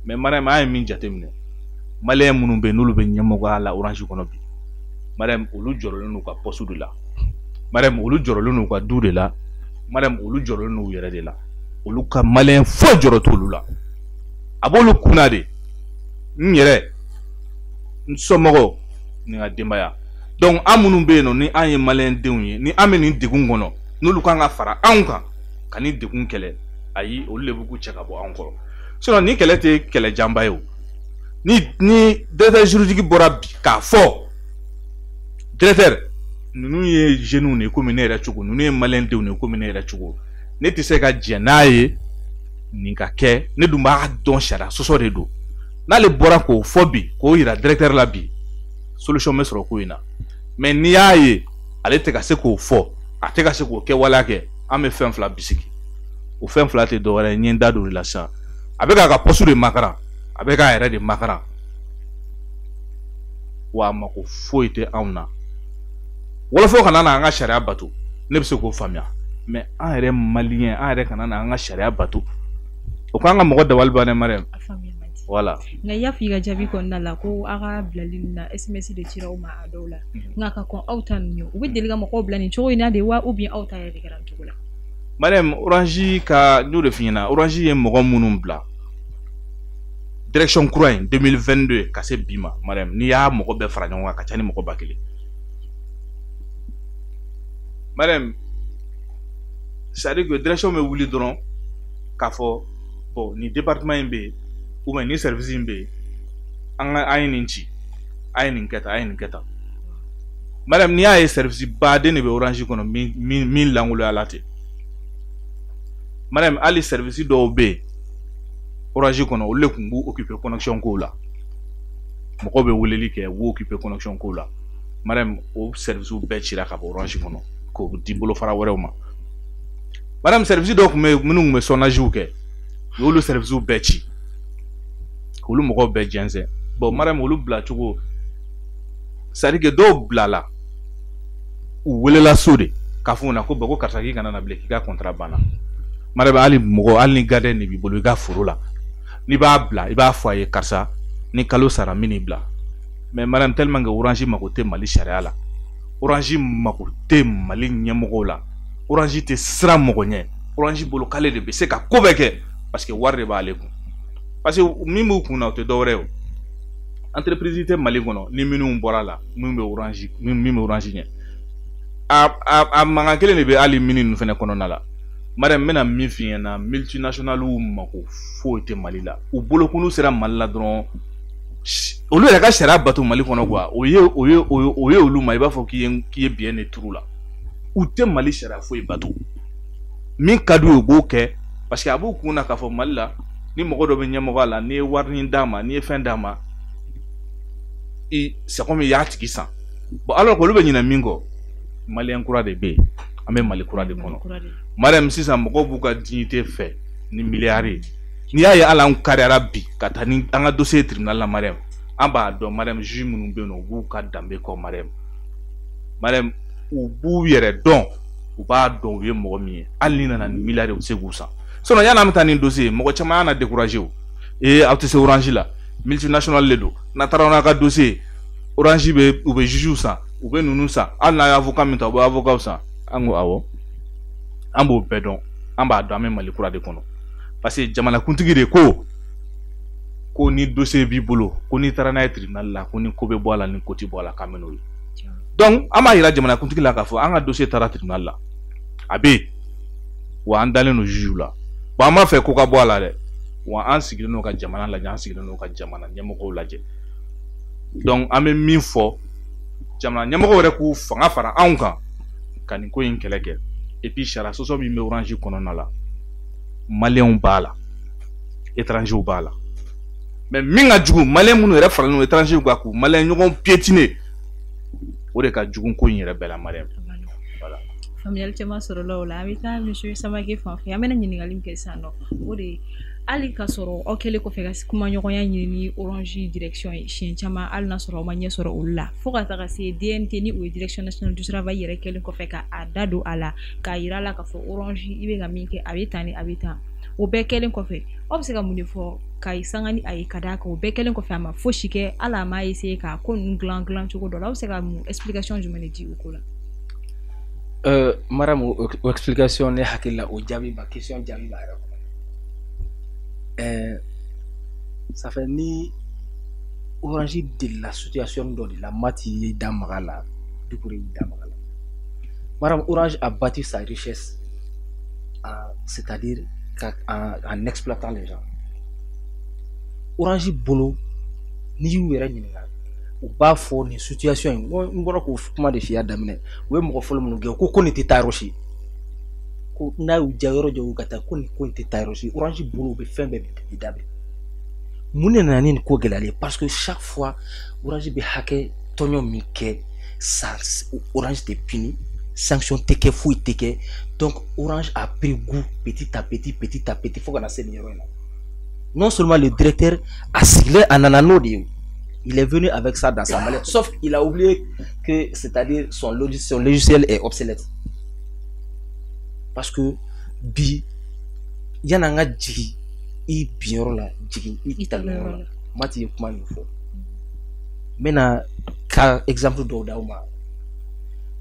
Mais Mariam, an ye min jateminɛ, maliyɛn minnu bɛ yen n'olu bɛ ɲɛmɔgɔya la Orange kɔnɔ bi, Mariam, olu jɔrɔlen n'u ka poste de la, Mariam, olu jɔrɔlen n'u ka du de la, Mariam, olu jɔrɔlen n'u yɛrɛ de la, olu ka maliyɛn foyi jɔrɔ t'olu la, a b'olu kunna de, n yɛrɛ, n somɔgɔw ni n ka denbaya. Donc an minnu bɛ yen nɔ, ni an ye maliyɛn denw ye, ni an bɛ nin degun kɔnɔ, n'olu kan ka fara anw kan ka nin degun kɛlɛ, ayi, olu de b'u k'u cɛ ka bɔ anw kɔrɔ. Sinon nin kɛlɛ tɛ kɛlɛ janba ye o. Ni directeur juridique bɔra bi k'a fɔ directeur, ninnu ye jeunes de ye komi ne yɛrɛ cogo, ninnu ye maliyɛn denw de ye komi ne yɛrɛ cogo, ne tɛ se ka jɛn n'a ye nin ka kɛ, ne dun b'a dɔn sariya sɔsɔ de don. N'ale bɔra k'o fɔ bi, k'o yira directeur la bi, solution bɛ sɔrɔ ko in na. Mais n'i y'a ye ale tɛ ka se k'o fɔ, a tɛ ka se k'o kɛwaleya kɛ, an bɛ fɛn fila bisigi. O fɛn fila tɛ dɔwɛrɛ ye, n ye n da don o de la sisan. A bɛ k'a ka poste de makaran, a bɛ k'a yɛrɛ de makaran, wa a mako foyi tɛ anw na. Wɔlɔfɔ kana na an ka sariya bato, ne bɛ se k'o faamuya, mais an yɛrɛ maliyɛn, an yɛrɛ kana na an ka sariya bato, o k'an ka mɔgɔ dabali ban dɛ, Mariam. Voilà. Nka i y'a fɔ i ka jaabi kɔnɔna la ko aw ka bilali nin na, SMS de cira aw ma a dɔw la, nka ka kɔn aw ta ninnu ye, u bɛ deli ka mɔgɔw bila nin cogo in na de wa, ou bien aw ta yɛrɛ de kɛra nin cogo la? Mariam, Orange ka, n y'o de f'i ɲɛna, Orange ye mɔgɔ minnu bila direction kura in 2022 ka se bi ma, Mariam, n'i y'a mɔgɔ bɛɛ fara ɲɔgɔn kan, ka ca ni mɔgɔ 1000. Mariam, c'est à dire que direction bɛ wuli dɔrɔn k'a fɔ bon, nin département in bɛ yen, ou bien nin service in bɛ yen, an ka an ye nin ci, a ye nin kɛ tan, a ye nin kɛ tan. Mariam, n'i y'a ye service baden de bɛ Orange kɔnɔ min lankolonya la ten. Mariam, hali service dɔw bɛ yen Orange kɔnɔ, olu de tun b'u occuper connexion kow la, mɔgɔw bɛ weleli kɛ, u b'u occuper connexion kow la. Mariam, o service bɛɛ cira ka bɔ Orange kɔnɔ k'o di bolofara wɛrɛw ma. Mariam, service dɔw tun bɛ yen minnu tun bɛ sondage kɛ, u y'olu service bɛɛ ci, k'olu mɔgɔw bɛɛ jɛnsɛn. Bon, Mariam, olu bila cogo, c'est à dire que dɔw bilala, u welela so de k'a fɔ u ɲɛna ko bon, ko karisa k'i kana na bilen, k'i ka contrat banna. Mariam, hali mɔgɔ, hali ni gardien de b'i bolo i ka foro la, n'i b'a bila, i b'a fɔ a ye karisa, ni kalo sara min n'i bila. Mais Mariam, tellement que Orange mako tɛ Mali sariya la, Orange mako tɛ Mali ɲɛmɔgɔw la, Orange tɛ siran mɔgɔ ɲɛ, Orange bolo k'ale de bɛ se ka ko bɛɛ kɛ parce que wari de b'ale kun. Parce que min b'u kun na, o tɛ dɔwɛrɛ ye o. Entreprise tɛ Mali kɔnɔ ni minnu bɔra la, min bɛ Orange, min bɛ Orange ɲɛ. A mankan kelen de bɛ hali mini ninnu fɛnɛ kɔnɔna la. Mariam, n bɛna min f'i ɲɛna, multinationales mako foyi tɛ Mali la. U bolokunu sera Mali la dɔrɔn, olu yɛrɛ ka sariya bato Mali kɔnɔ quoi, o ye olu ma, i b'a fɔ k'i ye biyɛn de turu la. U tɛ Mali sariya foyi bato. Min ka d'u ye, u b'o kɛ parce que a b'u kun na k'a fɔ Mali la, ni mɔgɔ dɔ bɛ ɲɛmɔgɔya la, n'i ye warinin d'a ma, n'i ye fɛn d'a ma, c'est comme i y'a tigi san. Bon, alors que olu bɛ ɲinɛ min kɔ, maliyɛn kura de bɛ yen, an bɛ Mali kura de kɔnɔ. Mariam sisan mɔgɔw b'u ka dignité fɛ ni milliard ye. N'i y'a ye hali an kariyara bi ka taa ni an ka dossier tribunal la Mariam, an b'a dɔn Mariam juge minnu bɛ yen nɔ u b'u ka danbe kɔ Mariam. Mariam u b'u yɛrɛ dɔn, u b'a dɔn u ye mɔgɔ min ye, hali n'i nana ni milliard ye u tɛ se k'u san. Sinon yanni an bɛ taa ni dossier ye, mɔgɔ caman y'an na découragé o. Ee aw tɛ se Orange la, multinational de don, n'a taara n'a ka dossier ye, Orange bɛ u bɛ juge san, u bɛ ninnu san, hali n'a ye avocat min ta u bɛ avocat san. An ko awɔ, an b'o bɛɛ dɔn, an b'a dɔn an bɛ Mali kura de kɔnɔ. Parce que jamanakuntigi de ko ko ni dossier b'i bolo, ko n'i taara n'a ye tribunal la, ko ni ko bɛ bɔ a la ni ko tɛ bɔ a la k'an bɛ n'o ye. Donc an b'a yira jamanakuntigi la k'a fɔ an ka dossier taara tribunal la, a bɛ yen, wa an dalen don juge la. Bon an b'a fɛ ko ka bɔ a la dɛ, wa an sigilen don ka jamana lajɛ, an sigilen don ka jamana ɲɛmɔgɔw lajɛ. Donc an bɛ min fɔ, jamana ɲɛmɔgɔw yɛrɛ k'u fanga fara anw kan ka nin ko in kɛlɛ kɛ. Et puis sariya sɔsɔ min bɛ Orange kɔnɔna la, maliyɛnw b'a la, étrangers b'a la. Mais min ka jugu, maliyɛn minnu yɛrɛ faralen don étrangers kan k'u maliyɛn ɲɔgɔn piétiner, o de ka jugu ko in yɛrɛ bɛɛ la Mariam. Voilà. Faamuyali caman sɔrɔla o la. An bɛ taa monsieur Samake fan fɛ, an bɛna ɲininkali min kɛ sisan nɔ, o de ye hali ka sɔrɔ aw kɛlen kɔfɛ ka kumaɲɔgɔnya ɲini ni Orange direction ye siɲɛ caman, hali n'a sɔrɔ aw ma ɲɛ sɔrɔ olu la, fo ka taga se DNT ni o ye direction nationale du travail yɛrɛ kɛlen kɔfɛ ka a da don a la k'a yira a la k'a fɔ Orange i bɛ ka min kɛ a bɛ tan ni a bɛ tan, o bɛɛ kɛlen kɔfɛ aw bɛ se ka mun de fɔ ka sanga ni a ye ka d'a kan o bɛɛ kɛlen kɔfɛ a ma fosi kɛ, hali a ma essayer k'a ko ninnu dilan dilan cogo dɔ la, aw bɛ se ka mun explication jumɛn de di o ko la? Mariam, o explication ne hakili la o jaabi ba question jaabi b'a yɛrɛ kɔnɔ. Ça fait ni Orange delila situation dɔ de la, Mati y'i da maga la, Dukure y'i da maga la. Mariam, Orange a bâti sa richesse, c'est-à-dire en exploitant les gens. Orange bolo, n'i y'u yɛrɛ ɲininka, u b'a fɔ nin situation in, n bɔra k'o kuma de f'i y'a daminɛ, u ye mɔgɔ fɔlɔ minnu gɛn ko nin tɛ taa yɔrɔ si, ko n'a y'u diya yɔrɔ jɔ ka taa, ko nin ko in tɛ taa yɔrɔ si. Orange bolo u bɛ fɛn bɛɛ bi dabila. Mun de nana ni nin ko gɛlɛyalen ye? Parce que chaque fois Orange bɛ hakɛ tɔɲɔ min kɛ, ça Orange tɛ puni, sanction tɛ kɛ, foyi tɛ kɛ. Donc Orange a pris goût petit à petit, petit à petit, fo ka na se nin yɔrɔ in na. Non seulement le directeur a sigilen a nana n'o de ye, il est venu avec ça dans sa mallette, sauf qu'il a oublié que, c'est-à-dire son logiciel est obsolète. Parce que bi yan'an ka jigin i binyɔrɔ la, jigin i talonyɔrɔ la. Mati ye kuma min fɔ, n bɛna ka exemple dɔw d'aw ma.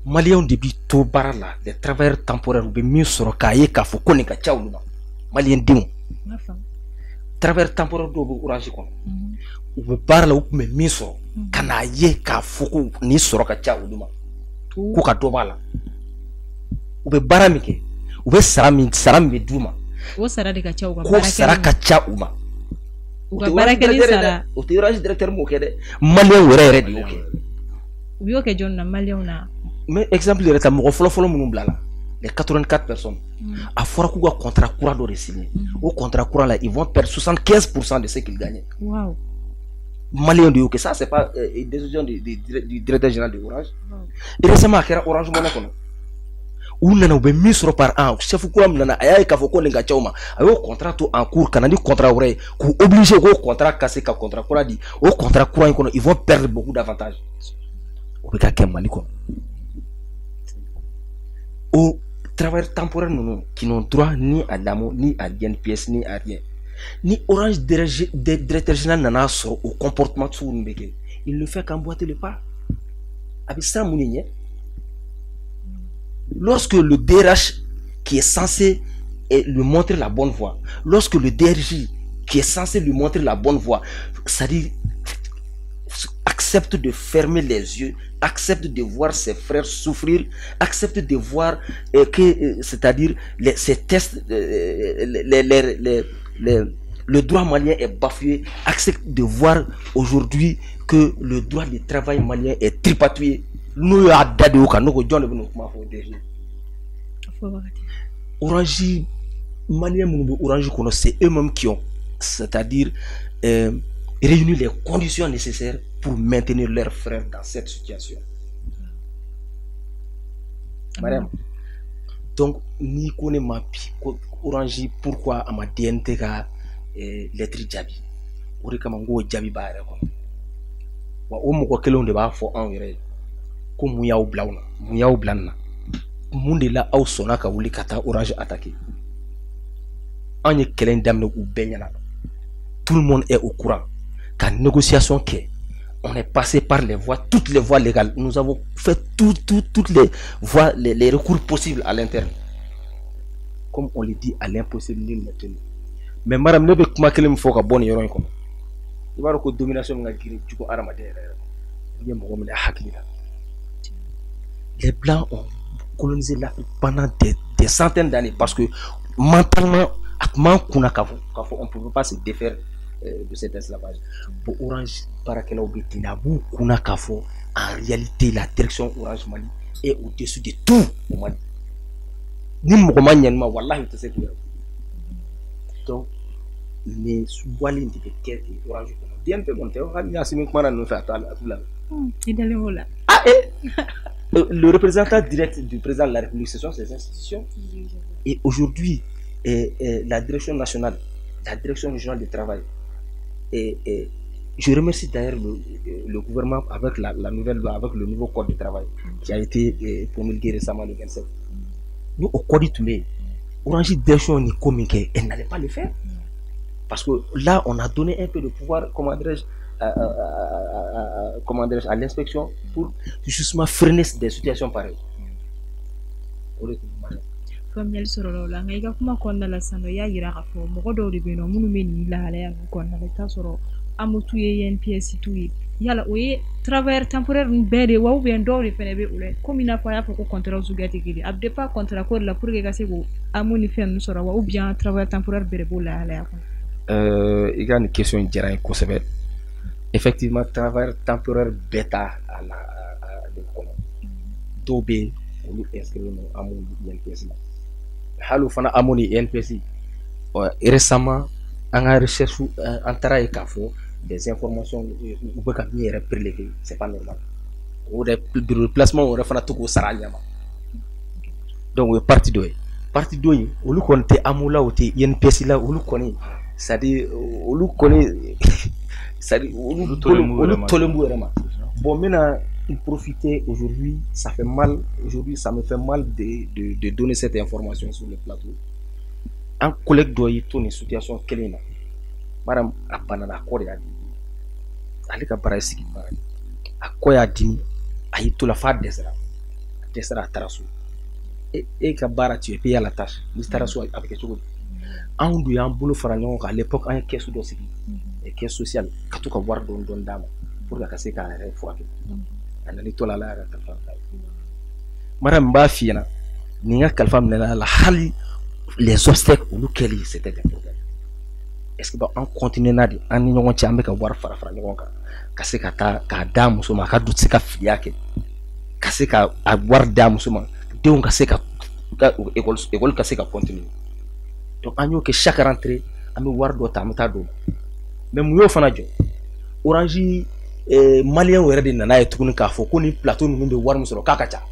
Maliyɛnw de bi to baara la, les travailleurs temporaires, u bɛ min sɔrɔ k'a ye k'a fɔ ko nin ka ca olu ma. Maliyɛn denw, travailleurs temporaires dɔw bɛ Orange kɔnɔ, u bɛ baara la, u tun bɛ min sɔrɔ ka n'a ye k'a fɔ ko nin sɔrɔ ka ca olu ma, ko ka dɔ b'a la. U bɛ baara min kɛ, u bɛ sara min bɛ d'u ma, o sara de ka ca u ka ko sara ka ca u ma. U ka baara kɛli sara, o tɛ Orange directeur m'o kɛ dɛ, maliyɛn wɛrɛ yɛrɛ de y'o kɛ. U y'o kɛ jɔn na? Maliyɛnw na. N bɛ exemple yɛrɛ ta, mɔgɔ fɔlɔ-fɔlɔ minnu bila la, les 84 personnes, a fɔra k'u ka contrat kura dɔ de signer. O contrat kura la, ils vont perdre 75% de ce qu'ils gagnaient. Wow. Maliyɛnw de y'o kɛ. Ça c'est pas une décision du directeur général de Orange. Récemment a kɛra Orange Money kɔnɔ. U nana u bɛ min sɔrɔ par an, chef kura min nana a y'a ye k'a fɔ ko nin ka ca u ma, a y'o contrat to en cours ka na ni contrat wɛrɛ ye k'u obliger k'o contrat casser ka contrat kura di. O contrat kura in kɔnɔ, ils vont perdre beaucoup d'avantages. O bɛ ka kɛ Mali kɔnɔ. O travailleurs temporaires ninnu qui n'ont droit ni à l'AMO, ni à l'INPS, ni à rien, ni Orange directeur général nana sɔrɔ o comportement sugu ninnu bɛ kɛ, il ne fait qu'emboîter le pas. A bɛ siran mun de ɲɛ? Lorsque le DRH qui est censé lui montrer la bonne voie, lorsque le DRJ qui est censé lui montrer la bonne voie, c'est-à-dire accepte de fermer les yeux, accepte de voir ses frères souffrir, accepte de voir que, c'est-à-dire ces tests, le droit malien est bafoué, accepte de voir aujourd'hui que le droit du travail malien est tripatouillé. Nous y'a da de o kan, n'o ko jɔn de bɛ n'o kuma fɔ DG? Orange malien minnu bɛ Orange kɔnɔ, c'est eux-mêmes qui ont, c'est-à-dire réuni les conditions nécessaires pour maintenir leurs frères dans cette situation. Mariam, Donc n'i ko ne ma bi ko Orange pourquoi a ma DNT ka lettre jaabi, o de kama n k'o jaabi b'a yɛrɛ kɔnɔ. Wa o mɔgɔ kelenw de b'a fɔ anw yɛrɛ ye ko mun y'aw bila na, mun y'aw bila nin na, mun de la aw sɔnna ka wuli ka taa Orange attaquer. Anw ye kɛlɛ in daminɛ u bɛɛ ɲɛna, tout le monde est au courant, ka négociation kɛ. On est passé par les voies, toutes les voies légales. Nous avons fait toutes les voies, les recours possibles à l'interne. Comme on le dit, à l'impossible, nul n'est tenu. Mais madame, ne bɛ kuma kelen min fɔ ka bɔ nin yɔrɔ in kɔnɔ, i b'a dɔn ko domination min ka girin jugu hadamaden yɛrɛ yɛrɛ ma, i ye mɔgɔ minɛ hakili la. Les Blancs ont colonisé l'Afrique pendant des centaines d'années parce que mentalement, a tun b'an kunna k'a fɔ on ne pouvait pas se défaire de cet esclavage. Bon, Orange baarakɛlaw bɛ ten, a b'u kunna k'a fɔ en réalité la direction Orange Mali est au-dessus de tout au Mali. Ni mɔgɔ ma ɲɛ nin ma, walahi u tɛ se k'u yɛrɛ. Donc nin wale in de bɛ kɛ ten Orange kɔnɔ. DNP kɔni tɛ, hali ni Asimi kumana ninnu fɛ, a t'u lamɛn. I dalen b'o la. Ah eh, le représentant direct du président de la République, ce sont ces institutions. Et aujourd'hui, la direction nationale, la direction régionale du travail, et je remercie d'ailleurs le gouvernement avec la nouvelle loi, avec le nouveau code du travail qui a été promulgué récemment le 27. Nous, au code du Orange direction ni communiqué, elle n'allait pas le faire. Parce que là, on a donné un peu de pouvoir, comment dirais-je, à l'inspection pour justement freiner des situations pareilles. Faamuyali sɔrɔla o la. Nka i ka kuma kɔnɔna la sisan nɔ, i y'a yira k'a fɔ mɔgɔ dɔw de bɛ yen nɔ minnu bɛ nin lahalaya ninnu kɔnɔna la, i bɛ taa sɔrɔ AMO t'u ye, INPS t'u ye. Yala o ye travailleur temporaire ninnu bɛɛ de ye wa, ou bien dɔw de fana bɛ o la? Komi i n'a fɔ a y'a fɔ ko contrat suguya tɛ kelen ye, a bɛ dépend contrat ko de la pour que i ka se k'o AMO ni fɛn ninnu sɔrɔ wa, ou bien travailleur temporaire bɛɛ de b'o lahalaya kɔnɔ? I ka nin question in diyara n ye kosɛbɛ. Effectivement, travailleur temporaire bɛɛ t'a a la kɔnɔ. Dɔw bɛ yen olu inscrits don AMO ni INPS la. Hali o fana AMO ni INPS, récemment an ka recherche an taara ye k'a fɔ des informations u bɛ ka min yɛrɛ prélever, c'est pas normal. O yɛrɛ bureau de placement yɛrɛ fana to k'o sara a ɲɛ ma. Donc o ye partie dɔ ye. Partie dɔ in, olu kɔni tɛ AMO la, o tɛ INPS la, olu kɔni, c'est à dire olu kɔni, c'est à dire olu tolen b'u yɛrɛ ma. Bon, n bɛna profiter aujourd'hui, ça fait mal, aujourd'hui ça me fait mal de donner cette information sur le plateau. Un collègue dɔ y'i to nin situation kelen na, madame, a banana, a kɔ de y'a dimi. Ale ka baara ye sigi baara ye, a kɔ y'a dimi, a y'i to la f'a dɛsɛra, a dɛsɛra, a taara so. E ka baara, tu es payé à la tâche, n'i taara so a bɛ kɛ cogo di? Anw dun y'an bolo fara ɲɔgɔn kan à l'époque, an ye caisse dɔ sigi, caisse sociale, ka to ka wari dɔɔni dɔɔni d'a ma pour que a ka se k'a yɛrɛ furakɛ. A nana to la, ala yɛrɛ kalifa minɛ. Madame, n b'a f'i ɲɛna, nin ka kalifa minɛna la, hali les obsèques olu kɛli, c'était des problèmes. Est-ce que an continuer n'a de an ni ɲɔgɔn cɛ, an bɛ ka wari fara fara ɲɔgɔn kan ka se ka taa k'a d'a muso ma, a ka du se ka filiya kɛ, ka se ka a wari d'a muso ma, denw ka se ka école ka se ka continuer. Donc an y'o kɛ chaque rentrée, an bɛ wari dɔ ta, an bɛ taa d'o ma. Mais mun y'o fana jɔ? Orange maliyɛnw yɛrɛ de nana ye tuguni k'a fɔ ko nin plateau ninnu bɛ wari min sɔrɔ k'a ka ca,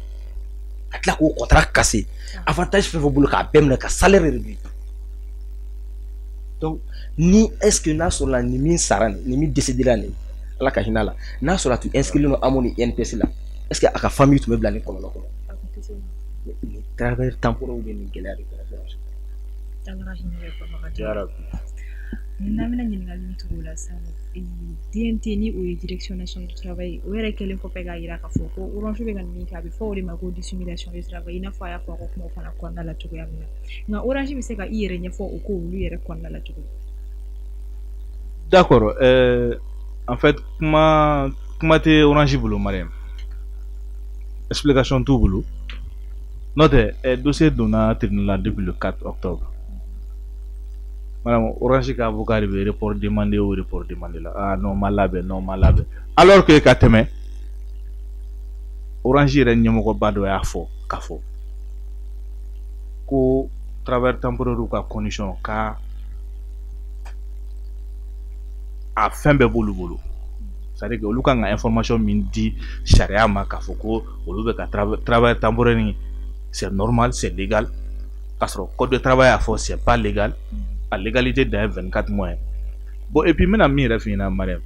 ka tila k'o contrat casser, avantage fɛn fɛn bolo k'a bɛɛ minɛ, ka salaire réduit. Donc ni est-ce que n'a sɔrɔla nin min sara nin, nin min décédé la nin, ala ka hinɛ a la, n'a sɔrɔ a tun inscrit don AMO ni INPS la, est-ce que a ka famille tun bɛ bila nin kɔlɔlɔ kɔnɔ? Nin travailleur temporaire bɛ nin gɛlɛya de kɔnɔ. Ala ka hinɛ bɛ. N'an bɛna ɲininkali min tugu o la sisan, DNT ni o ye direction nationale du travail, o yɛrɛ kɛlen kɔfɛ k'a jira k'a fɔ ko Orange bɛ ka nin min kɛ, a bɛ fɔ o de ma ko dissimulation du travail, i n'a fɔ a y'a fɔ a ka kumaw fana kɔnɔna la cogoya min na. Nka Orange bɛ se ka i yɛrɛ ɲɛfɔ o ko olu yɛrɛ kɔnɔna la cogo di? D'accord, en fait kuma tɛ Orange bolo, Mariam, explication t'u bolo. N'o tɛ, dossier donna tribunal la depuis le 4 octobre. Madame, Orange ka avocat de bɛ report demander o report demander la. Ah non, ma labɛn, non ma labɛn. Alors que ka tɛmɛ, Orange yɛrɛ ɲɛmɔgɔba dɔ y'a fɔ k'a fɔ ko travailleur temporaire ka condition ka a fɛn bɛɛ b'olu bolo. C'est à dire que olu kan ka information min di sariya ma k'a fɔ ko olu bɛ ka travailleur temporaire, c'est normal, c'est légal. K'a sɔrɔ code de travail y'a fɔ c'est pas légal. A légalité dan ye 24 mois ye. Bon, et puis n bɛna min yɛrɛ f'i ɲɛna, Mariam,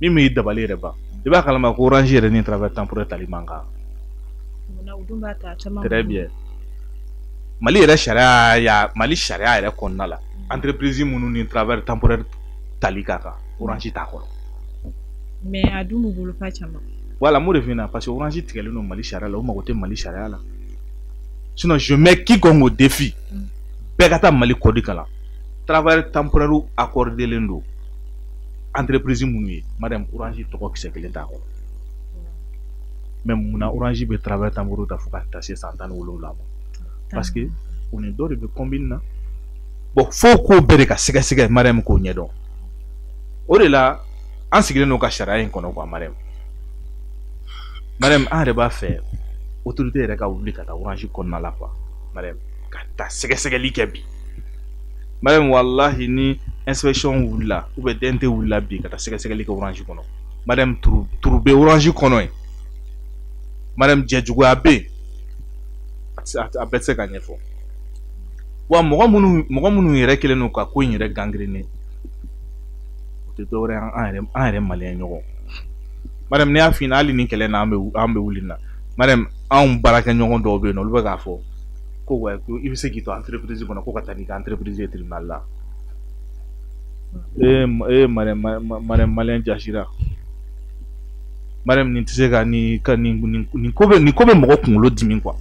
min b'i dabali yɛrɛ ban, i b'a kalama ko Orange yɛrɛ ni travail temporaire tali man kan. Très bien. Mali yɛrɛ sariya ya, Mali sariya yɛrɛ kɔnɔna la, entreprise minnu ni travail temporaire tali ka kan, Orange t'a kɔnɔ. Mais a dun b'u bolo fa caman. Voilà, m'o de f'i ɲɛna, parce que Orange tigɛlen don Mali sariya la, u mago tɛ Mali sariya la. Sinon, je mets quiconque au défi. Bɛɛ ka taa Mali code kalan. Travail temporaire accordé len don entreprise minnu ye, madame, Orange tɔgɔ kisɛ kelen t'a kɔnɔ. Mais munna Orange bɛ travail temporaire ta fo ka taa se san 17 ma? Parce que u ni dɔ de bɛ combine na. Bon, fo k'o bɛɛ de ka sɛgɛsɛgɛ, Mariam, k'o ɲɛdɔn. O de la an sigilen don ka sariya in kɔnɔ quoi, Mariam. Mariam, an yɛrɛ b'a fɛ autorité yɛrɛ ka wuli ka taa Orange kɔnɔna la quoi, Mariam, ka taa sɛgɛsɛgɛli kɛ bi. Mariam, walahi, ni inspection wulila ou bien DNT wulila bi ka taa sɛgɛsɛgɛli kɛ Orange kɔnɔ, Mariam, turu bɛ Orange kɔnɔ yen. Mariam, jɛjuguya bɛ yen, a bɛɛ tɛ se ka ɲɛfɔ. Wa mɔgɔ minnu yɛrɛ kɛlen don ka ko in yɛrɛ gangréner, o tɛ dɔwɛrɛ ye, an yɛrɛ maliyɛn ɲɔgɔn. Mariam, ne y'a f'i ɲɛna, hali ni kɛlɛ na an bɛ wuli na, Mariam, anw baarakɛɲɔgɔn dɔw bɛ yen nɔ, olu bɛ k'a fɔ ko wa ko i bɛ se k'i to entreprise kɔnɔ ko ka taa n'i ka entreprise ye tribunal la. Ee ee, Mariam, Mariam, maliyɛn jasira. Mariam, nin tɛ se ka nin ka nin ko bɛ mɔgɔ kunkolo dimi quoi.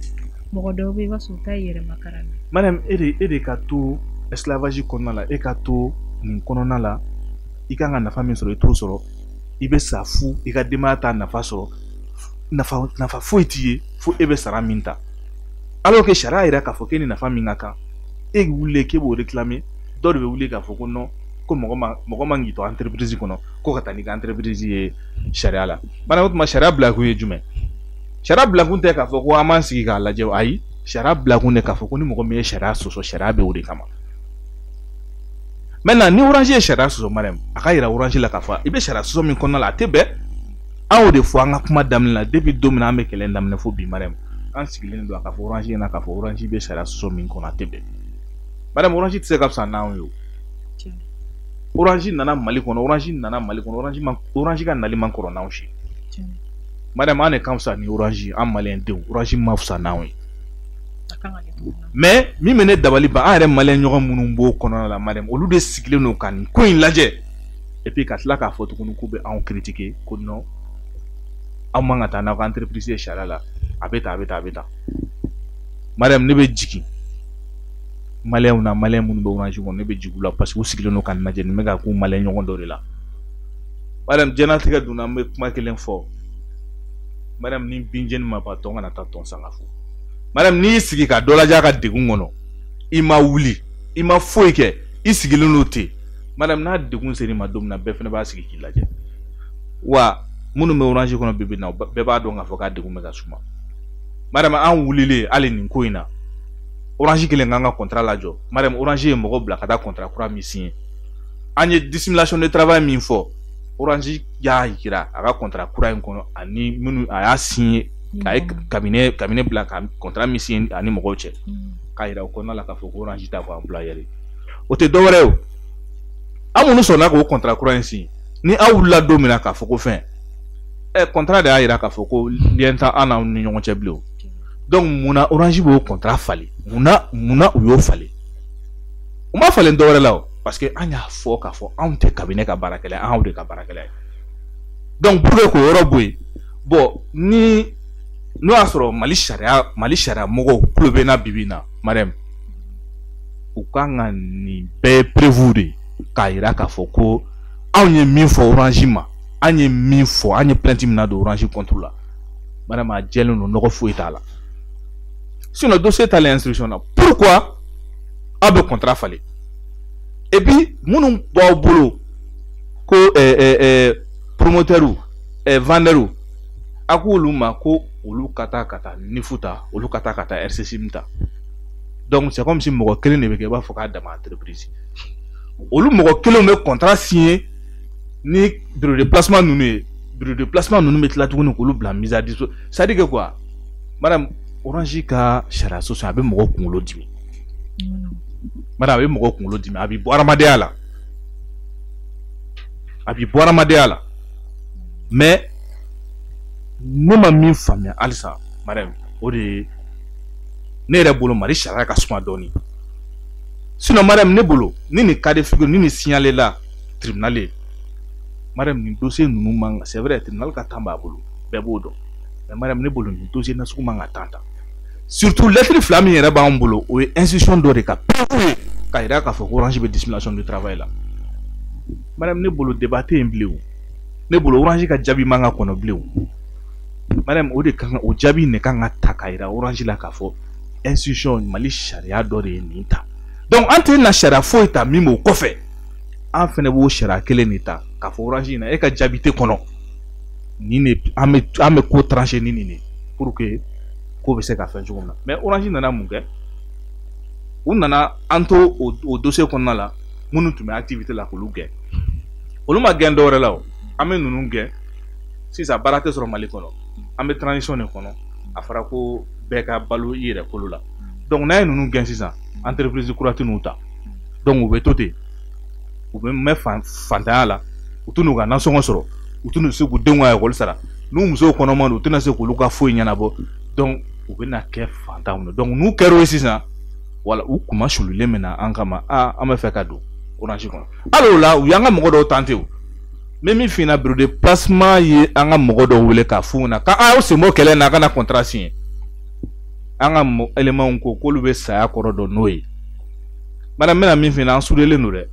Mɔgɔ dɔw bɛ yen, i b'a sɔrɔ u ta ye yɛrɛmakaran ye. Mariam, e de ka to esclavage kɔnɔna la, e ka to nin kɔnɔna la, i kan ka nafa min sɔrɔ, i t'o sɔrɔ, i bɛ sa fu, i ka denbaya t'a nafa sɔrɔ, nafa foyi t'i ye fo e bɛ sara min ta, alors que sariya yɛrɛ k'a fɔ k'e ni nafa min ka kan, e wulilen k'e b'o réclamer, dɔw de bɛ wuli k'a fɔ ko non, ko mɔgɔ man k'i to entreprise kɔnɔ ko ka taa n'i ka entreprise ye sariya la. Bana, o tuma sariya bilakun ye jumɛn? Sariya bilakun tɛ k'a fɔ ko an b'an sigi k'a lajɛ. Ayi, sariya bilakun de k'a fɔ ko ni mɔgɔ min ye sariya sɔsɔ, sariya bɛ o de kama. Maintenant, ni Orange ye sariya sɔsɔ, Mariam, a ka yira Orange la k'a fɔ i bɛ sariya sɔsɔ min kɔnɔna la, a tɛ bɛn. An y'o de fɔ an ka kuma daminɛ la. Depuis don min na an bɛ kɛlɛ in daminɛ fo bi, Mariam, an sigilen don a ka fɔ Orange ɲɛna k'a fɔ Orange bɛ sariya sɔsɔ min kɔnɔ, a tɛ bɛn. Mariam, Orange tɛ se ka fisa n'anw ye o. Orange nana Mali kɔnɔ, Orange nana Mali kɔnɔ, Orange ma, Orange ka nali man kɔrɔ n'anw si. Mariam, an de ka fisa ni Orange, an maliyɛn denw, Orange ma fisa n'anw ye. Mais min bɛ ne dabali ban, an yɛrɛ maliyɛn ɲɔgɔn minnu b'o kɔnɔna la, Mariam, olu de sigilen don ka nin ko in lajɛ, et puis ka tila k'a fɔ tuguni k'u bɛ anw critiquer ko non, aw man ka taa n'aw ka entreprise ye sariya la, a bɛ tan, a bɛ tan, a bɛ tan. Mariam, ne bɛ jigin maliyɛnw na, maliyɛn minnu bɛ Orange kɔnɔ, ne bɛ jigin u la, parce que u sigilen don ka nin lajɛ, nin bɛ ka k'u maliyɛn ɲɔgɔn dɔ de la. Mariam, diɲɛlatigɛ dun na, an bɛ kuma kelen fɔ, Mariam: ni binjeni ma ban, tɔn kana taa tɔn sanga fo. Mariam, n'i y'i sigi ka dɔ lajɛ a ka degun kɔnɔ, i ma wuli, i ma foyi kɛ, i sigilen don ten, Mariam, n'a degun ser'i ma don min na, bɛɛ fana b'a sigi k'i lajɛ. Wa minnu bɛ Orange kɔnɔ bi bi in na, bɛɛ b'a dɔn k'a fɔ k'a degun bɛ ka suma. Mariam, an wulilen hali nin ko in na, Orange kelen k'an ka contrat lajɔ. Mariam, Orange ye mɔgɔw bila ka taa contrat kura min signé, an ye dissimulation de travail min fɔ, Orange y'a yira a ka contrat kura in kɔnɔ, ani minnu a y'a signé, a ye cabinet bila ka contrat min signé ani mɔgɔw cɛ, k'a yira o kɔnɔna la k'a fɔ ko Orange t'a fɔ employeur ye. O tɛ dɔwɛrɛ ye o, an minnu sɔnna k'o contrat kura in signé, ni aw wulila don min na k'a fɔ ko fɛn ɛ contrat de y'a yira k'a fɔ ko lien t'an n'aw ni ɲɔgɔn cɛ bilen o. Donc munna Orange b'o contrat falen? Munna u y'o falen? U ma falen dɔwɛrɛ la o, parce que an y'a fɔ k'a fɔ anw tɛ cabinet ka baarakɛla ye, anw de ka baarakɛla ye. Donc pour que k'o yɔrɔ bɔ yen, bon, ni n'o y'a sɔrɔ Mali sariya mɔgɔw tulo bɛ n na bi bi in na, Mariam, u kan ka nin bɛɛ preuve de k'a yira k'a fɔ ko anw ye min fɔ Orange ma, an ye min fɔ, an ye plainte min na don Orange contre la, Mariam, a jɛlen don, nɔgɔ foyi t'a la. Sinon dossier talen instruction na, pourquoi aw bɛ contrat falen? Et puis minnu b'aw bolo ko promoteur, vendeur, a k'olu ma ko olu ka taa NIF ta, olu ka taa RCSIM ta. Donc c'est comme si mɔgɔ kelen de bɛ kɛ i b'a fɔ k'a dama entreprise. Olu mɔgɔ kelenw bɛ contrat signé ni bureau de placement ninnu ye, bureau de placement ninnu bɛ tila tuguni k'olu bila mise à disposition. C'est à dire que quoi, madame? Orange ka sariya sɔsɔ a bɛ mɔgɔ kunkolo dimi. Mariam, a bɛ mɔgɔ kunkolo dimi, a bɛ bɔ hadamadenya la. A bɛ bɔ hadamadenya la. Mais ne ma min faamuya halisa, Mariam, o de ye ne yɛrɛ bolo Mali sariya ka suma dɔɔni. Sinon Mariam, ne bolo ni nin cas de figure ni nin signalé la tribunal ye, Mariam, nin dossier ninnu man kan. C'est vrai, tribunal ka temps b'a bolo, bɛɛ b'o dɔn. Mais Mariam, ne bolo nin dossier nasugu man ka temps ta. Surtout lettre fila min yɛrɛ b'an bolo, o ye institution dɔ de ka preuve ye k'a yira k'a fɔ ko Orange bɛ dissimulation du travail la. Mariam, ne bolo débat tɛ yen bilen o. Ne bolo Orange ka jaabi man ka kɔnɔ bilen o. Mariam, o de kan, o jaabi in de kan ka ta k'a yira Orange la k'a fɔ institution Mali sariya dɔ de ye nin ta. Donc an tɛ na sariya foyi ta min b'o kɔfɛ, an fɛnɛ b'o sariya kelen de ta k'a fɔ Orange in na e ka jaabi tɛ kɔnɔ. Nin de an bɛ ko trancher ni nin de pour que ko bɛ se ka fɛn cogo min na. Mais Orange nana mun kɛ? U nana an to o dossier kɔnɔna la, minnu tun bɛ activité la k'olu gɛn. Olu ma gɛn dɔwɛrɛ la o, an bɛ ninnu gɛn sisan, baara tɛ sɔrɔ Mali kɔnɔ, an bɛ transition de kɔnɔ, a fɔra ko bɛɛ ka balo i yɛrɛ kolo la. Donc n'a ye ninnu gɛn sisan, entreprise kura tɛ n'u ta. Donc u bɛ to ten, u bɛ mɛn fantanya la, u tɛ n'u ka nasɔngɔ sɔrɔ, u tɛ n'u se k'u denw ka ekɔli sara, n'u musow kɔnɔma don, u tɛna se k'olu ka foyi ɲɛnabɔ. Donc u bɛna kɛ fantanw ye. Donc n'u kɛra o ye sisan, wala u kuma sulilen bɛ na an kama, aa an bɛ fɛ ka don Orange kɔnɔ. Hali o la, u y'an ka mɔgɔ dɔw tenter o. N bɛ min f'i ɲɛna, bureau de placement ye an ka mɔgɔ dɔw wele k'a f'u ɲɛna k'an y'aw sen bɔ kɛlɛ in na, a kana contrat signer. An ka éléments ko k'olu bɛ saya kɔrɔ dɔn n'o ye. Madame, n bɛna min f'i ɲɛna, an soudelen don dɛ.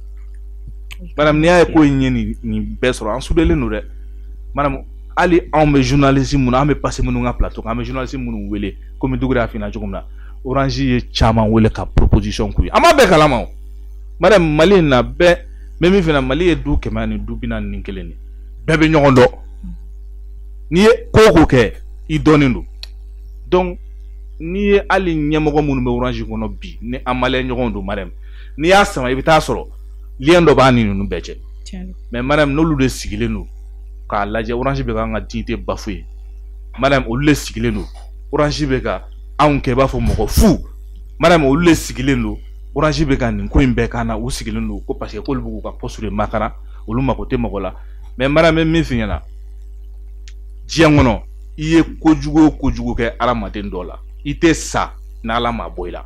Madame, n'i y'a ye ko in ye nin bɛɛ sɔrɔ, an soudelen don dɛ. Madame, hali anw bɛ journaliste minnu, an bɛ passer minnu ka plateau kan, an bɛ journaliste minnu wele, komi Dugure y'a f'i ɲɛna cogo min na, Orange ye caman wele ka proposition k'u ye. An b'a bɛɛ kalama o. Madame, Mali in na bɛɛ, n bɛ min f'i ɲɛna, Mali ye du 141 de ye. Bɛɛ bɛ ɲɔgɔn dɔn. N'i ye ko o ko kɛ, i dɔnnen don. Donc n'i ye hali ɲɛmɔgɔ minnu bɛ Orange kɔnɔ bi, ni an maliyɛn ɲɔgɔnw don, Mariam, n'i y'a sama i bɛ taa sɔrɔ lien dɔ b'a ni ninnu bɛɛ cɛ. Mais Mariam, n'olu de sigilen don k'a lajɛ, Orange bɛ k'an ka dignité bafouer. Mariam, olu de sigilen don, Orange bɛ ka anw kɛ i b'a fɔ mɔgɔ fu. Mariam, olu de sigilen don, Orange bɛ ka nin ko in bɛɛ k'an na, u sigilen don ko parce que k'olu bɛ k'u ka poste de makara, olu mako tɛ mɔgɔ la. Mais Mariam, n bɛ min f'i ɲɛna, diɲɛ kɔnɔ i ye kojugu o kojugu kɛ hadamaden dɔ la, i tɛ sa n'Ala ma bɔ i la.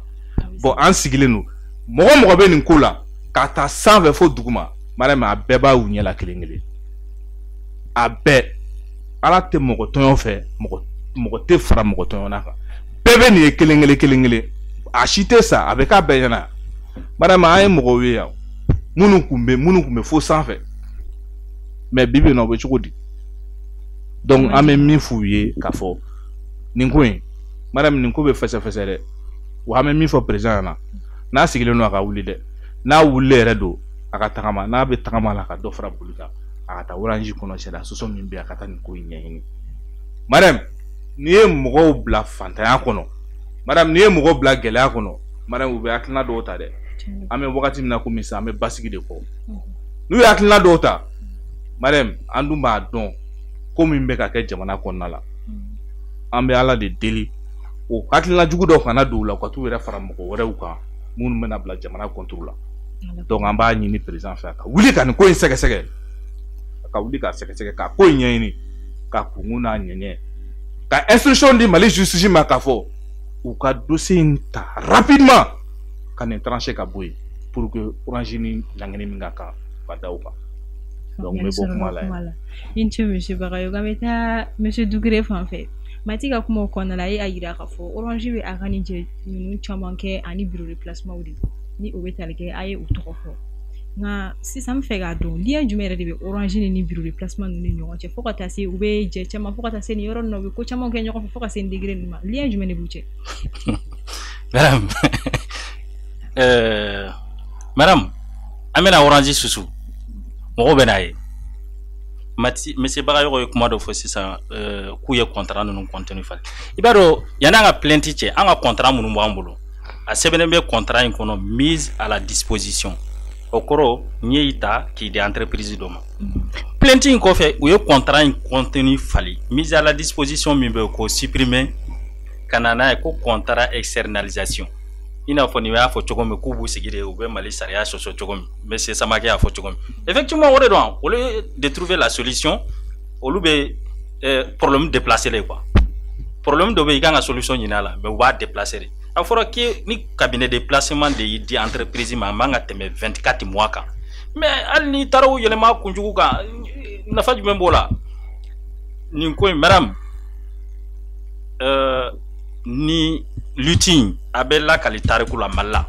Bon, an sigilen don, mɔgɔ mɔgɔ bɛ nin ko la k'a ta sanfɛ fo duguma, Mariam, a bɛɛ b'a u ɲɛ la kelen kelen, a bɛɛ. Ala tɛ mɔgɔ tɔɲɔ fɛ, mɔgɔ tɛ fara mɔgɔ tɔɲɔna kan, bɛɛ bɛ nin ye kelen kelen kelen kelen, a si tɛ sa, a bɛ k'a bɛɛ ɲɛna. Mariam, an ye mɔgɔw ye yan minnu kun bɛ fo sanfɛ, mais bi bi in na o bɛ cogo di? Donc an bɛ min f'u ye k'a fɔ nin ko in, Mariam, nin ko bɛ fɛsɛfɛsɛ dɛ. Wa an bɛ min fɔ président ɲɛna, n'a sigilen don a ka wuli dɛ, n'a wulilen yɛrɛ don a ka tagama, n'a bɛ tagama la ka dɔ fara boli kan, a ka taa Orange kɔnɔ, sariya sɔsɔ min bɛ yen, a ka taa nin ko in ɲɛɲini. Mariam, n'i ye mɔgɔw bila fantanya kɔnɔ, Mariam, n'i ye mɔgɔw bila gɛlɛya kɔnɔ, Mariam, u bɛ hakilina dɔw ta dɛ. An bɛ wagati min na komi sisan, an bɛ basigi de kɔ. N'u ye hakilina dɔw ta, Mariam, an dun b'a dɔn ko min bɛ ka kɛ jamana kɔnɔna la, an bɛ Ala de deli o hakilina jugu dɔw kana don u la, u ka t'u yɛrɛ fara mɔgɔ wɛrɛw kan minnu bɛna bila jamana contre la. Donc an b'a ɲini président fɛ a ka wuli ka nin ko in sɛgɛsɛgɛ, a ka wuli k'a sɛgɛsɛgɛ, k'a ko in ɲɛɲini, k'a kunkun n'a ɲɛɲɛ, ka instruction di Mali justice ma k'a fɔ u ka dossier in ta rapidement ka nin trancher ka bɔ yen pour que Orange ni ɲangini min ka kan ka da o kan. Donc n bɛ bɔ kuma la yan. I ni ce monsieur Bagayogo. An bɛ taa monsieur Dugure fan fɛ. Mati ka kumaw kɔnɔna la, e y'a yira k'a fɔ Orange bɛ a ka nin jɛ ninnu caman kɛ ani bureau de placement de, ni o bɛ tali kɛ, a ye o tɔgɔ fɔ. Nka sisan n bɛ fɛ k'a dɔn lien jumɛn yɛrɛ de bɛ Orange ni bureau de placement ninnu ni ɲɔgɔn cɛ, fo ka taa se u bɛ jɛ caman, fo ka taa se nin yɔrɔ ninnu na, u bɛ ko caman kɛ ɲɔgɔn fɛ fo ka se nin degré ninnu ma, lien jumɛn de b'u cɛ? Madame, madame, an bɛna Orange susu, mɔgɔw bɛ n'a ye. Mati, monsieur Bagayogo ye kuma dɔ fɔ sisan, k'u ye contrat ninnu contenu falen. I b'a dɔn, yanni an ka plainte cɛ, an ka contrat minnu b'an bolo, a sɛbɛnnen bɛ contrat in kɔnɔ mise à la disposition. O kɔrɔ n ye i ta k'i di entreprise dɔ ma. Plainte in kɔfɛ, u ye contrat in contenu falen, mise à la disposition min bɛ yen k'o supprimer, Ka na n'a ye ko contrat externalisation, i n'a fɔ nin y'a fɔ cogo min k'u b'u sigi de, u bɛ Mali sariya sɔsɔ cogo min, monsieur Samake y'a fɔ cogo min. Effectivement, o de don. Au lieu de trouver la solution, olu bɛ problème déplacer de quoi. Problème dɔ bɛ yen, i kan ka solution ɲini a la, mais u b'a déplacer de. A fɔra que ni cabinet de placement de y'i di entreprise ma, a man ka tɛmɛ 24 mois kan. Mais hali n'i taara o yɛlɛma kunjugu kan, nafa jumɛn b'o la? Nin ko in, madame, ni lutte in a bɛ lakali tariku la Mali la,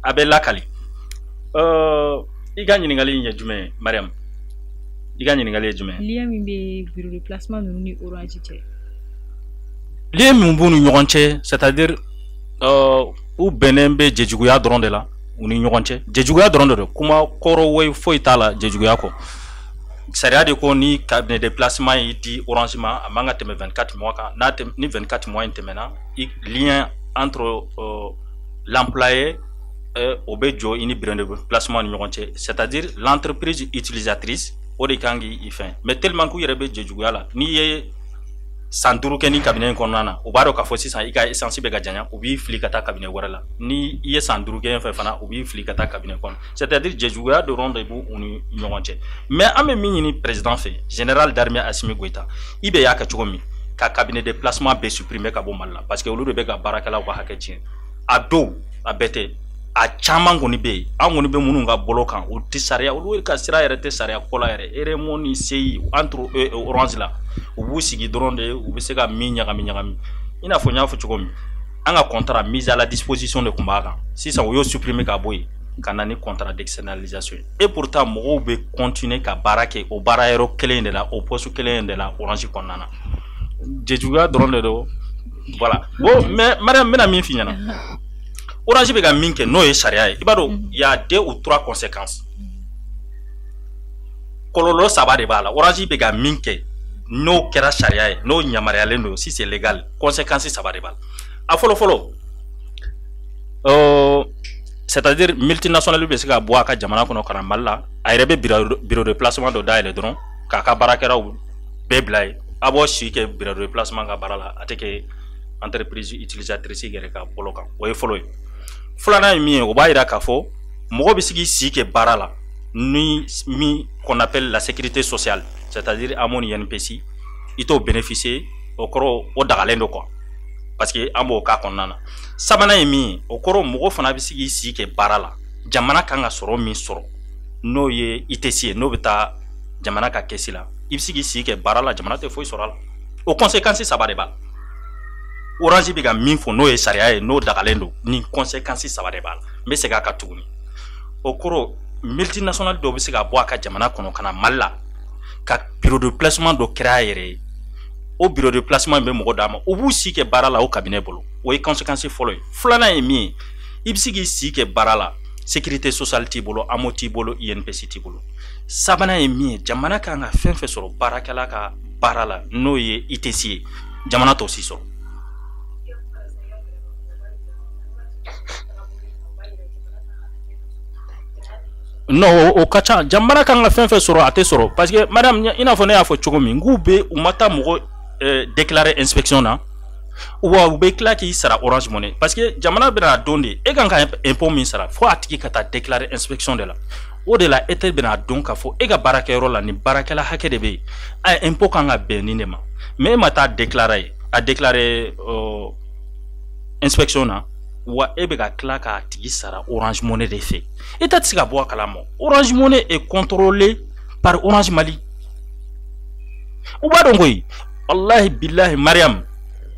a bɛ lakali. I ka ɲininkali in ye jumɛn ye, Mariam? I ka ɲininkali ye jumɛn ye? Lien min bɛ bureau de placement ninnu ni Orange cɛ. Lien min b'u ni ɲɔgɔn cɛ, c'est-à-dire u bɛnnen bɛ jɛjuguya dɔrɔn de la u ni ɲɔgɔn cɛ. Jɛjuguya dɔrɔn de don, kuma kɔrɔ woyi foyi t'a la jɛjuguya kɔ. Sariya de ko ni cabinet de placement y'i di Orange ma, a man ka tɛmɛ 24 mois kan. N'a ni 24 mois in tɛmɛna, lien entre l'employé, o bɛ jɔ i ni bureau de placement ni ɲɔgɔn cɛ, c'est-à-dire l'entreprise utilisatrice, o de kan k'i fɛn. Mais tellement k'u yɛrɛ bɛ jɛjuguya la, n'i ye san 5 kɛ ni cabinet in kɔnɔna na, u b'a dɔn k'a fɔ sisan i ka essence bɛ ka janya, u b'i fili ka taa cabinet wɛrɛ la. Ni i ye san 5 kɛ fɛ fana, u b'i fili ka taa cabinet kɔnɔ. C'est-à-dire jɛjuguya dɔrɔn de b'u ni ɲɔgɔn cɛ. Mais an bɛ min ɲini président fɛ, général d'armée Assimi Goïta, i bɛ y'a kɛ cogo min ka cabinet de placement bɛɛ supprimer ka bɔ Mali la, parce que olu de bɛ ka baarakɛlaw ka hakɛ tiɲɛ. A dɔw, a bɛɛ tɛ, a caman kɔni bɛ yen, an kɔni bɛ minnu ka bolo kan, o tɛ sariya, olu ka sira yɛrɛ tɛ sariya ko la yɛrɛ. RMO ni CI entre Orange la, u b'u sigi dɔrɔn de, u bɛ se ka min ɲagami ɲagami. I n'a fɔ n y'a fɔ cogo min, an ka contrat mise à la disposition de tun b'a kan, sisan u y'o supprimer ka bɔ yen ka na ni contrat d'externalisation ye. Et pourtant mɔgɔw bɛ continuer ka baara kɛ o baara yɔrɔ kelen de la, o poste kelen de la Orange kɔnɔna na. Jɛjuguya dɔrɔn de don, voilà. Bon, mais Mariam, n bɛna min f'i ɲɛna, Orange bɛ ka min kɛ n'o ye sariya ye, i b'a dɔn, il y a 2 ou 3 conséquences. Kɔlɔlɔ 3 de b'a la. Orange bɛ ka min kɛ n'o kɛra sariya ye, n'o yamaruyalen don, si c'est légal, conséquence 3 de b'a la. A fɔlɔ fɔlɔ, c'est-à-dire multinationale bɛ se ka bɔ a ka jamana kɔnɔ ka na Mali la, a yɛrɛ bɛ bureau de placement dɔ dayɛlɛ dɔrɔn k'a ka baarakɛlaw bɛɛ bila yen. A b'o si kɛ bureau de placement ka baara la, a tɛ kɛ entreprise utilisatrice yɛrɛ ka bolo kan. O ye fɔlɔ ye. Filanan ye min ye, o b'a jira k'a fɔ mɔgɔ bɛ se k'i si kɛ baara la ni min qu'on appelle la sécurité sociale, c'est-à-dire AMO ni INPS, i t'o bénéficier, o kɔrɔ o dagalen don quoi, parce que an b'o k'a kɔnɔna na. Sabanan ye min ye, o kɔrɔ mɔgɔ fana bɛ se k'i si kɛ baara la, jamana kan ka sɔrɔ min sɔrɔ n'o ye ITC ye, n'o bɛ taa jamana ka kɛsi la, i bɛ se k'i si kɛ baara la, jamana tɛ foyi sɔrɔ a la. O conséquence 3 de b'a la. Orange bɛ ka min fɔ n'o ye sariya ye, n'o dagalen don, ni conséquence 3 de b'a la. N bɛ segin a kan tuguni. O kɔrɔ multinationale dɔw bɛ se ka bɔ a ka jamana kɔnɔ ka na Mali la ka bureau de placement dɔ créer a yɛrɛ ye. O bureau de placement bɛ mɔgɔ d'a ma, u b'u si kɛ baara la o cabinet bolo. O ye conséquence fɔlɔ ye. Filanan ye min ye, i bɛ se k'i si kɛ baara la, sécurité sociale t'i bolo, AMO t'i bolo, INPS t'i bolo. Sabanan ye min ye, jamana kan ka fɛn fɛn sɔrɔ baarakɛla ka baara la n'o ye ITC ye, jamana t'o si sɔrɔ. Non, o ka ca. Jamana kan ka fɛn fɛn sɔrɔ, a tɛ sɔrɔ, parce que madame, i n'a fɔ ne y'a fɔ cogo min, k'u bɛ u ma taa mɔgɔ déclarer inspection na, wa u bɛ tila k'i sara Orange Money, parce que jamana bɛna dɔn de e kan ka impôt min sara, fo a tigi ka taa déclarer inspection de la. O de la e tɛ bɛna dɔn k'a fɔ e ka baarakɛyɔrɔ la nin baarakɛla hakɛ de bɛ yen, a impôt kan ka bɛn nin de ma, mais e ma taa déclarer, a déclarer inspection na, wa e bɛ ka tila k'a tigi sara Orange Money de fɛ. E ta tɛ se ka bɔ a kalama. Orange Money est contrôlé par Orange Mali. U b'a dɔn koyi, walahi bilahi Mariam,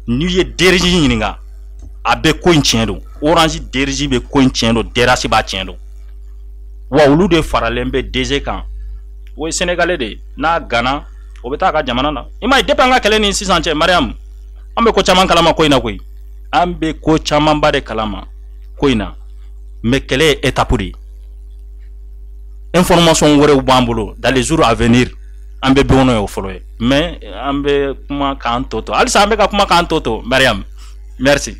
n'i ye DRG ɲininka, a bɛ ko in tiɲɛ don. Orange DRG bɛ ko in tiɲɛ don, DRH b'a tiɲɛ don. Wa olu de faralen bɛ DG kan, o ye Sénégalais de ye, n'a gana o bɛ taa a ka jamana na. I m'a ye, depuis an ka kɛlɛ ni sisan cɛ, Mariam, an bɛ ko caman kalama ko in na koyi. An bɛ ko camanba de kalama ko in na, mais kɛlɛ ye étape de ye. Information wɛrɛw b'an bolo dans les jours à venir, an bɛ don ye o fɔlɔ ye, mais an bɛ kuma k'an tɔ to, halisa an bɛ ka kuma k'an tɔ to. Mariam, merci.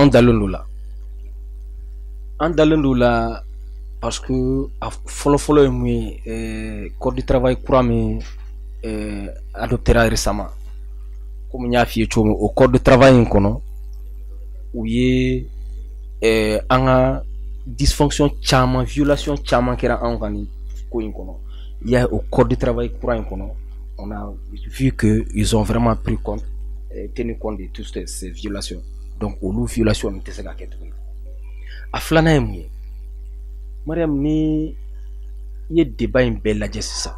An dalen don la, an dalen don la, parce que a fɔlɔ-fɔlɔ ye mun ye? Code du travail kura min adoptera récemment, komi n y'a f'i ye cogo min, o code de travail in kɔnɔ, u ye an ka dysfonction caman, violation caman kɛra anw kan nin ko in kɔnɔ. Il y a au code de travail kura in kɔnɔ, on a vu que ils ont vraiment pris compte, tenu compte de toutes ces violations. Donc olu violation ninnu tɛ se ka kɛ tuguni. A filanan ye mun ye? Mariam, ni i ye débat in bɛɛ lajɛ sisan,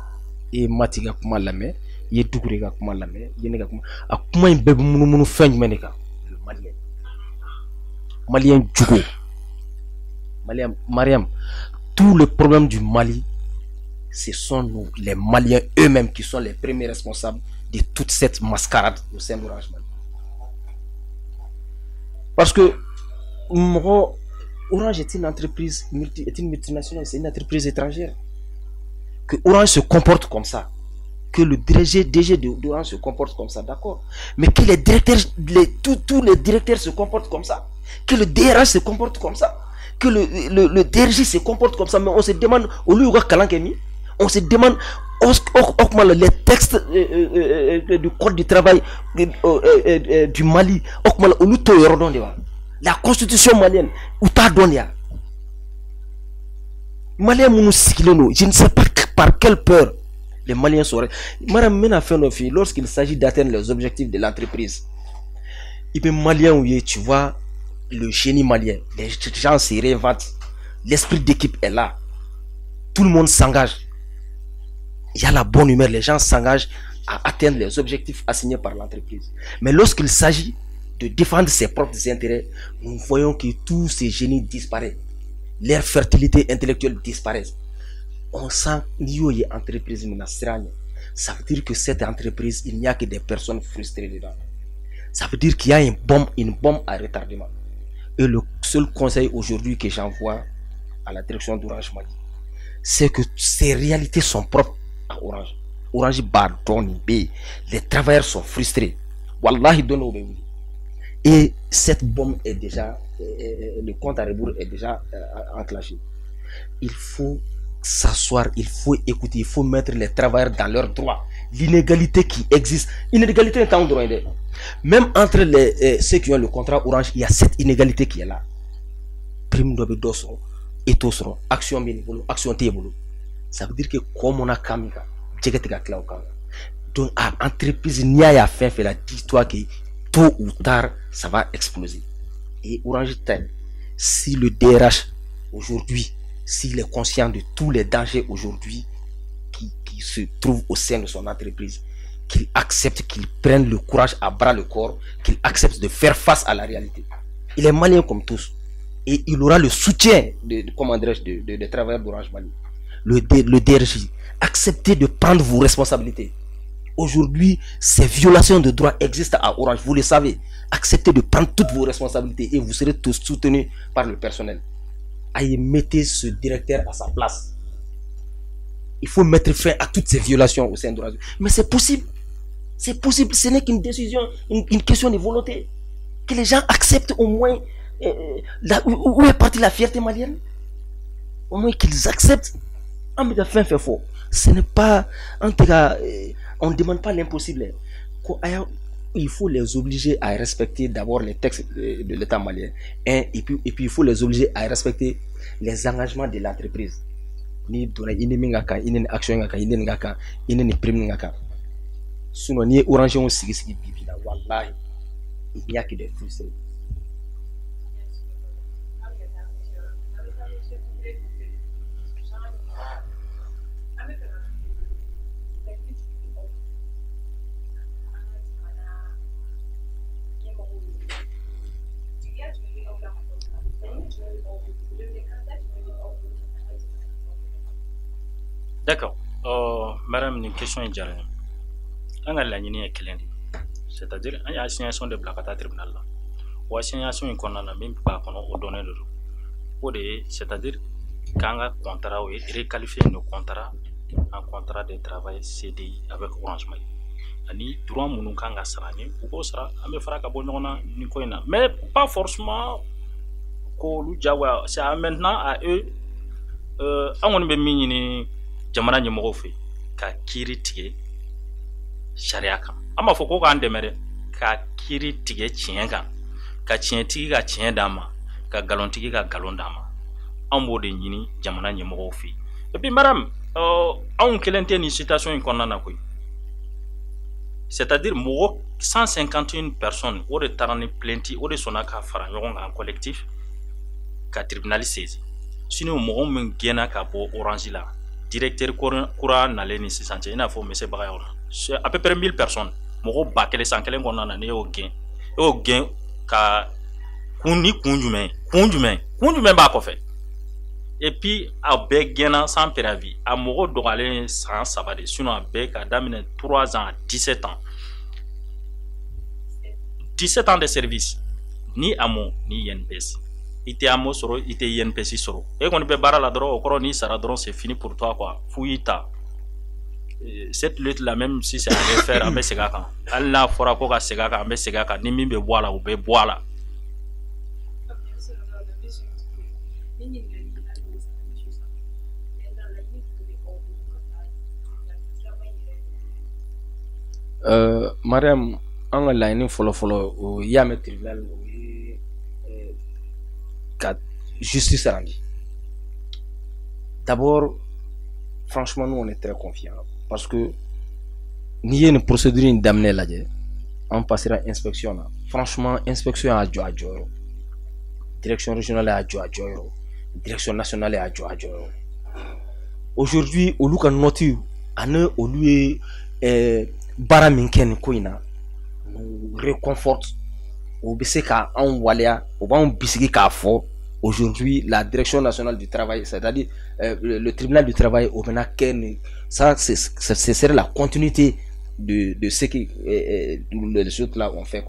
i ye Mati ka kuma lamɛn, i ye Dukure ka kuma lamɛn, i ye ne ka kuma, a kuma in bɛɛ bɛ munumunu fɛn jumɛn de kan? Le Malien, Malien jugo. Malien, Mariam, tout le problème du Mali, ce sont nous, les Maliens eux-mêmes, qui sont les premiers responsables de toute cette mascarade au sein d'Orange Mali. Parce que mɔgɔ, Orange est une entreprise multi, est une multinationale, c'est une entreprise étrangère. Que Orange se comporte comme ça, que le DG d'Orange se comporte comme ça, d'accord. Mais que les directeurs, tous les directeurs se comportent comme ça, que le DRH se comporte comme ça, que le DRG se comporte comme ça, mais on se demande, au lieu de on se demande, les textes du code du travail du Mali, la constitution malienne, u t'a dɔn. Malien minnu sigilen don, je ne sais pas par quelle peur les Maliens seraient. Madame, n bɛna fɛn dɔ f'i ye, lorsqu'il s'agit d'atteindre les objectifs de l'entreprise, i bɛ Maliens ye, tu vois, le génie malien, les gens se réinventent, l'esprit d'équipe est là, tout le monde s'engage, il y a la bonne humeur, les gens s'engagent à atteindre les objectifs assignés par l'entreprise. Mais lorsqu'il s'agit de défendre ses propres intérêts, nous voyons que tous ces génies disparaissent. Leur fertilité intellectuelle disparaît. On sent qu'il y a entreprise. Ça veut dire que cette entreprise, il n'y a que des personnes frustrées dedans. Ça veut dire qu'il y a une bombe à retardement. Et le seul conseil aujourd'hui que j'envoie à la direction d'Orange Mali, c'est que ces réalités sont propres à Orange. Orange b'a dɔn B. Les travailleurs sont frustrés. Wallahi don bɛ. Et cette bombe est déjà, le compte à rebours est déjà enclenché. Il faut s'asseoir, il faut écouter, il faut mettre les travailleurs dans leurs droits. L'inégalité qui existe, inégalité est en droit. Même entre ceux qui ont le contrat Orange, il y a cette inégalité qui est là. Prime dɔ bɛ dɔ sɔrɔ, e t'o sɔrɔ, action bɛ nin bolo, action t'e bolo. Ça veut dire que kɔ mun na kan min kan, jɛgɛ tɛ ka tila o kan. Donc a entreprise, n'i y'a ye a fɛn fɛn la, dis-toi que tôt ou tard, ça va exploser. Et Orange Time, si le DRH aujourd'hui, s'il est conscient de tous les dangers aujourd'hui qui se trouvent au sein de son entreprise, qu'il accepte, qu'il prenne le courage à bras le corps, qu'il accepte de faire face à la réalité. Il est malien comme tous. Et il aura le soutien de comment dirais-je, de travailleurs d'Orange Mali. Le DRJ, acceptez de prendre vos responsabilités. Aujourd'hui, ces violations de droits existent à Orange, vous le savez. Acceptez de prendre toutes vos responsabilités et vous serez tous soutenus par le personnel. Allez, mettez ce directeur à sa place. Il faut mettre fin à toutes ces violations au sein d'Orange. Mais c'est possible. C'est possible. Ce n'est qu'une décision, une question de volonté. Que les gens acceptent au moins où est partie la fierté malienne. Au moins qu'ils acceptent. An bɛ ka fɛn fɛn fɔ, ce n'est pas, an tɛ ka, on ne demande pas l'impossible. Ko a y'a, il faut les obliger à respecter d'abord les textes de l'État malien. Un, et puis il faut les obliger à respecter les engagements de l'entreprise. N'i donna, i ni min ka kan, i ni nin action ka kan, i ni nin ka kan, i ni nin prime nin ka kan. Sinon n'i ye Orange sigi sigi bi bi in na, wallahi, il n'y a que des frustrés. D'accord. Madame, nin question in diyara n ye. An ka laɲini ye kelen de ye, c'est-à-dire an ye assignation de bila ka taa tribunal la. O assignation in kɔnɔna na, min b'a kɔnɔ, o dɔnnen de don. O de ye, c'est-à-dire k'an ka contrat ye requalifier nos contrats en contrat de travail CDI avec Orange Mali. Ani droit minnu kan ka sara an ye, u k'o sara, an bɛ fara ka bɔ ɲɔgɔn na nin ko in na. Mais pas forcément k'olu jagoya, c'est à maintenant à eux. An kɔni bɛ min ɲini jamana ɲɛmɔgɔw fɛ, ka kiiri tigɛ sariya kan. An b'a fɔ ko k'an dɛmɛ dɛ, ka kiiri tigɛ tiɲɛ kan, ka tiɲɛtigi ka tiɲɛ d'an ma, ka nkalontigɛ ka nkalon d'an ma. An b'o de ɲini jamana ɲɛmɔgɔw fɛ. Et puis madame, anw kelen tɛ nin situation in kɔnɔna na koyi. C'est-à-dire mɔgɔ 151 personnes, o de taara ni plainte, o de sɔnna ka fara ɲɔgɔn kan collectif ka tribunal saisi. Sinon mɔgɔ min gɛnna ka bɔ Orange la, directeur kura nalen ni sisan cɛ, i n'a fɔ monsieur Bagayogo, c'est à peu près 1000 personnes, mɔgɔ 1000 san kelen kɔnɔna na. Ne y'o gɛn, e y'o gɛn ka kun ni kun jumɛn, kun jumɛn, kun jumɛn b'a kɔfɛ? Et puis a bɛɛ gɛnna sans préavis. A mɔgɔ dɔgɔyalen san 3 de, sinon a bɛɛ ka daminɛ 3 ans à 17 ans, 17 ans de service. Ni AMO ni INPS, i tɛ AMO sɔrɔ, i tɛ INPS sɔrɔ, e kɔni bɛ baara la dɔrɔn, o kɔrɔ n'i sara dɔrɔn, c'est fini pour toi quoi, f'u y'i ta. Cette lutte là, même si c'est à refaire, an bɛ segin a kan. Hali n'a fɔra ko ka segin a kan, an bɛ segin a kan. Ni min bɛ bɔ a la, o bɛ bɔ a la. Mariam, an ka laɲini fɔlɔ-fɔlɔ, o y'a mɛn tribunal, o ye ka justice rendre. D'abord, franchement, nous on est très confiants parce que n'i ye nin procédure in daminɛ lajɛ, an passera inspection na. Franchement, inspection y'a jɔ a jɔyɔrɔ, direction régionale y'a jɔ a jɔyɔrɔ, direction nationale y'a jɔ a jɔyɔrɔ. Aujourd'hui, olu ka note ani olu ye baara min kɛ nin ko in na, nous réconforte. O bɛ se ka anw waleya, o b'anw bisigi k'a fɔ aujourd'hui la direction nationale du travail, c'est-à-dire le tribunal du travail, o bɛna kɛ nin, ça ce serait la continuité de ce que les autres là ont fait,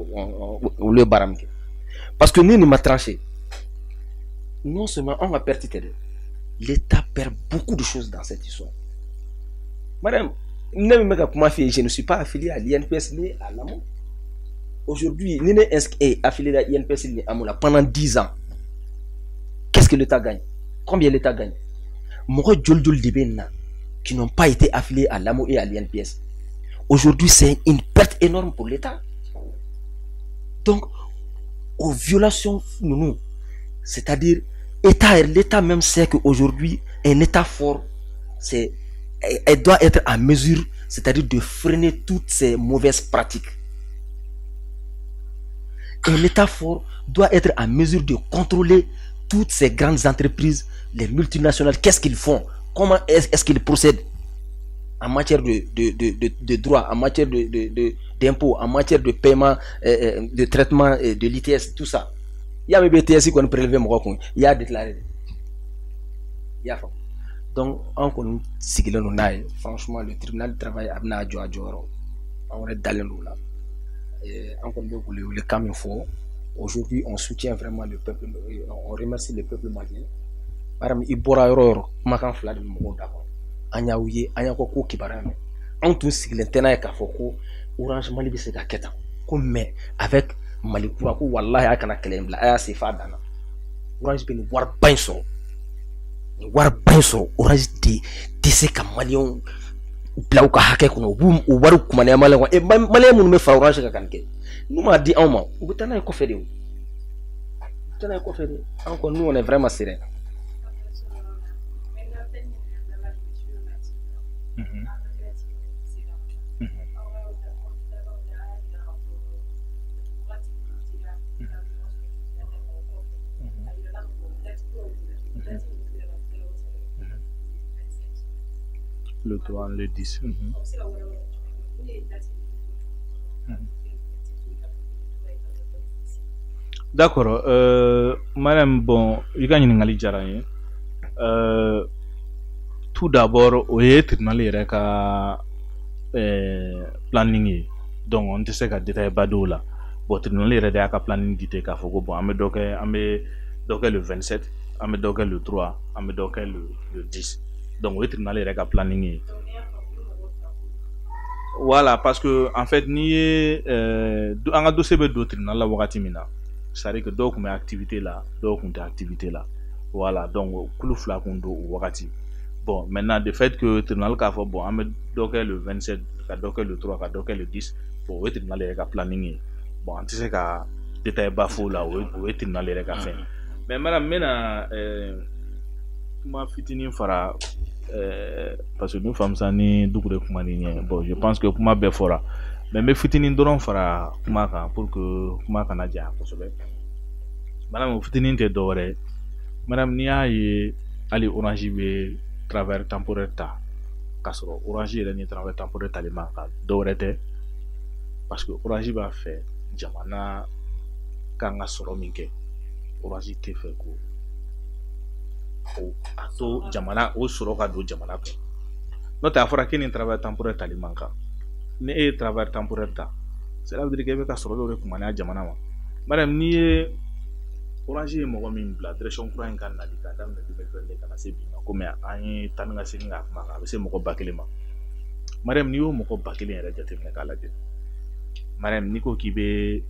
olu ye baara min kɛ. Parce que ni nin ma tranché, non seulement anw ka perte tɛ dɛ, l'État perd beaucoup de choses dans cette histoire. Madame, ne min bɛ ka kuma f'i ye, je ne suis pas affilié à l'INPS ni à l'AMO. Aujourd'hui, ni ne est affilié à l'INPS ni AMO la pendant 10 ans, qu'est-ce que l'État gagne? Combien l'État gagne? Mɔgɔ joli joli de bɛ nin na qui n'ont pas été affiliés à l'AMO et à l'INPS? Aujourd'hui, c'est une perte énorme pour l'État. Donc, aux violations ninnu, c'est-à-dire l'État même sait qu'aujourd'hui, un État fort, c'est, elle doit être à mesure, c'est-à-dire de freiner toutes ces mauvaises pratiques. Un État fort doit être à mesure de contrôler toutes ces grandes entreprises, les multinationales, qu'est-ce qu'ils font, comment est-ce qu'ils procèdent en matière de droit, en matière d'impôts, en matière de paiement, de traitement de l'ITS, tout ça. Il y a BTS qui a prélevé, il y a déclaré. Il y a. Donc, an kɔni sigilen don n'a ye. Franchement, le tribunal du travail a bɛna jɔ a jɔyɔrɔ, an yɛrɛ dalen don o la. An kɔni bɛ welewelekan min fɔ aujourd'hui, on soutient vraiment le peuple, on remercie le peuple malien. Bari i bɔra yɔrɔ o yɔrɔ, kumakan fila de bɛ mɔgɔw da kɔnɔ. An y'aw ye, an y'aw ka ko kibaruya mɛn, anw tun sigilen tɛ n'a ye k'a fɔ ko Orange Mali bɛ se ka kɛ tan ko, mais avec Mali kura ko walahi a kana kɛlɛ in bila, a y'a se f'a dan na. Orange bɛ nin wariba in sɔrɔ, nin wariba in sɔrɔ, Orange de tɛ se ka maliyɛnw bila u ka hakɛ kɔnɔ. U b'u o wari kumaniya maliyɛn kɔnɔ. Maliyɛn minnu bɛ fara Orange kan ka nin kɛ, n'u m'a di anw ma, u bɛ taa n'a ye kɔfɛ de, o u bɛ taa n'a ye kɔfɛ de. Anw kɔni, nous on est vraiment serein. Le 3, le 10. D'accord. Madame, bon, i ka ɲininkali diyara n ye. Tout d'abord, o ye tribunal yɛrɛ ka planning ye. Donc, on tɛ se ka détail ba d'o la. Bon, tribunal yɛrɛ de y'a ka planning di ten k'a fɔ ko bon, an bɛ dɔ kɛ, an bɛ dɔ kɛ le 27, an bɛ dɔ kɛ le 3, an bɛ dɔ kɛ le 10. Donc, o ye tribunal yɛrɛ ka planning ye. Voilà, parce que en fait n'i ye an ka dossier bɛ don tribunal la wagati min na, c'est à dire que dɔw tun bɛ activité la, dɔw tun tɛ activité la. Voilà, donc kulu fila kun don o wagati. Bon, maintenant, de fait que tribunal k'a fɔ bon, an bɛ dɔ kɛ le 27, ka dɔ kɛ le 3, ka dɔ kɛ le 10, bon, o ye tribunal yɛrɛ ka planning ye. Bon, an tɛ se ka détail ba fɔ o la, o ye tribunal yɛrɛ ka fɛn. Mais madame, n bɛna kuma fitinin fara parce que nous famusa ni Doucouré kuma ni ɲɛ. Bon, je pense que kuma bɛɛ fɔra, mais n bɛ fitinin dɔrɔn fara kuma kan pour que kuma kana janya kosɛbɛ. Madame, o fitinin tɛ dɔwɛrɛ ye. Madame, n'i y'a ye hali Orange bɛ travailleur temporaire ta, k'a sɔrɔ Orange yɛrɛ ni travailleur temporaire tali man kan, dɔwɛrɛ tɛ, parce que Orange b'a fɛ jamana kan ka sɔrɔ min kɛ, Orange tɛ fɛ ko o a to jamana o sɔrɔ ka don jamana kun. N'o tɛ, a fɔra k'e ni travailleur temporaire tali man kan. Ni e ye travailleur temporaire ta, cela veut dire que e bɛ ka sɔrɔ dɔ de kumaniya jamana ma. Madame, n'i ye Orange ye mɔgɔ min bila direction kura in ka nali k'a daminɛ 2022 ka na se bi ma, komi an ye taa ni ka segin k'a kuma kan, a bɛ se mɔgɔ 1000 ma. Mariam, n'i y'o mɔgɔ 1000 yɛrɛ jateminɛ k'a lajɛ, Mariam, n'i ko k'i bɛ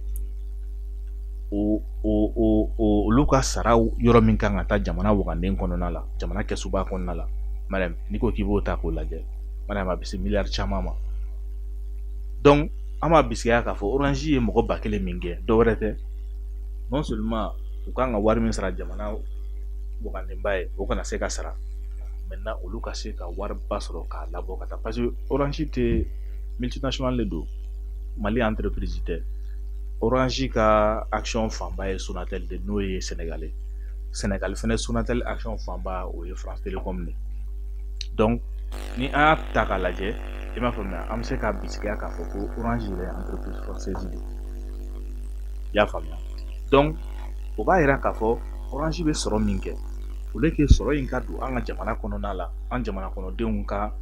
o o o o olu ka sara yɔrɔ min kan ka taa jamana waganden kɔnɔna la, jamana kɛsuba kɔnɔna la, Mariam, n'i ko k'i b'o ta k'o lajɛ, Mariam, a bɛ se miliyari caman ma. Donc an b'a bisigiya k'a fɔ Orange ye mɔgɔ 1000 min kɛ, dɔwɛrɛ tɛ, non seulement u kan ka wari min sara jamana wagandenba ye, o kana se ka sara, maintenant olu ka se ka wariba sɔrɔ k'a labɔ ka taa, parce que Orange tɛ multinational de don, Mali entreprise tɛ. Orange ka action fanba ye Sonatel de, n'o ye Sénégalais. Sénégal fɛnɛ, Sonatel action fanba o ye France Télécom de. Donc ni an y'a ta k'a lajɛ, i m'a faamuya, an bɛ se k'a bisigiya k'a fɔ ko Orange yɛrɛ ye entreprise française de ye, i y'a faamuya. Donc o b'a yira k'a fɔ Orange bɛ sɔrɔ min kɛ, au lieu que sɔrɔ in ka don an ka jamana kɔnɔna la, an jamana kɔnɔdenw ka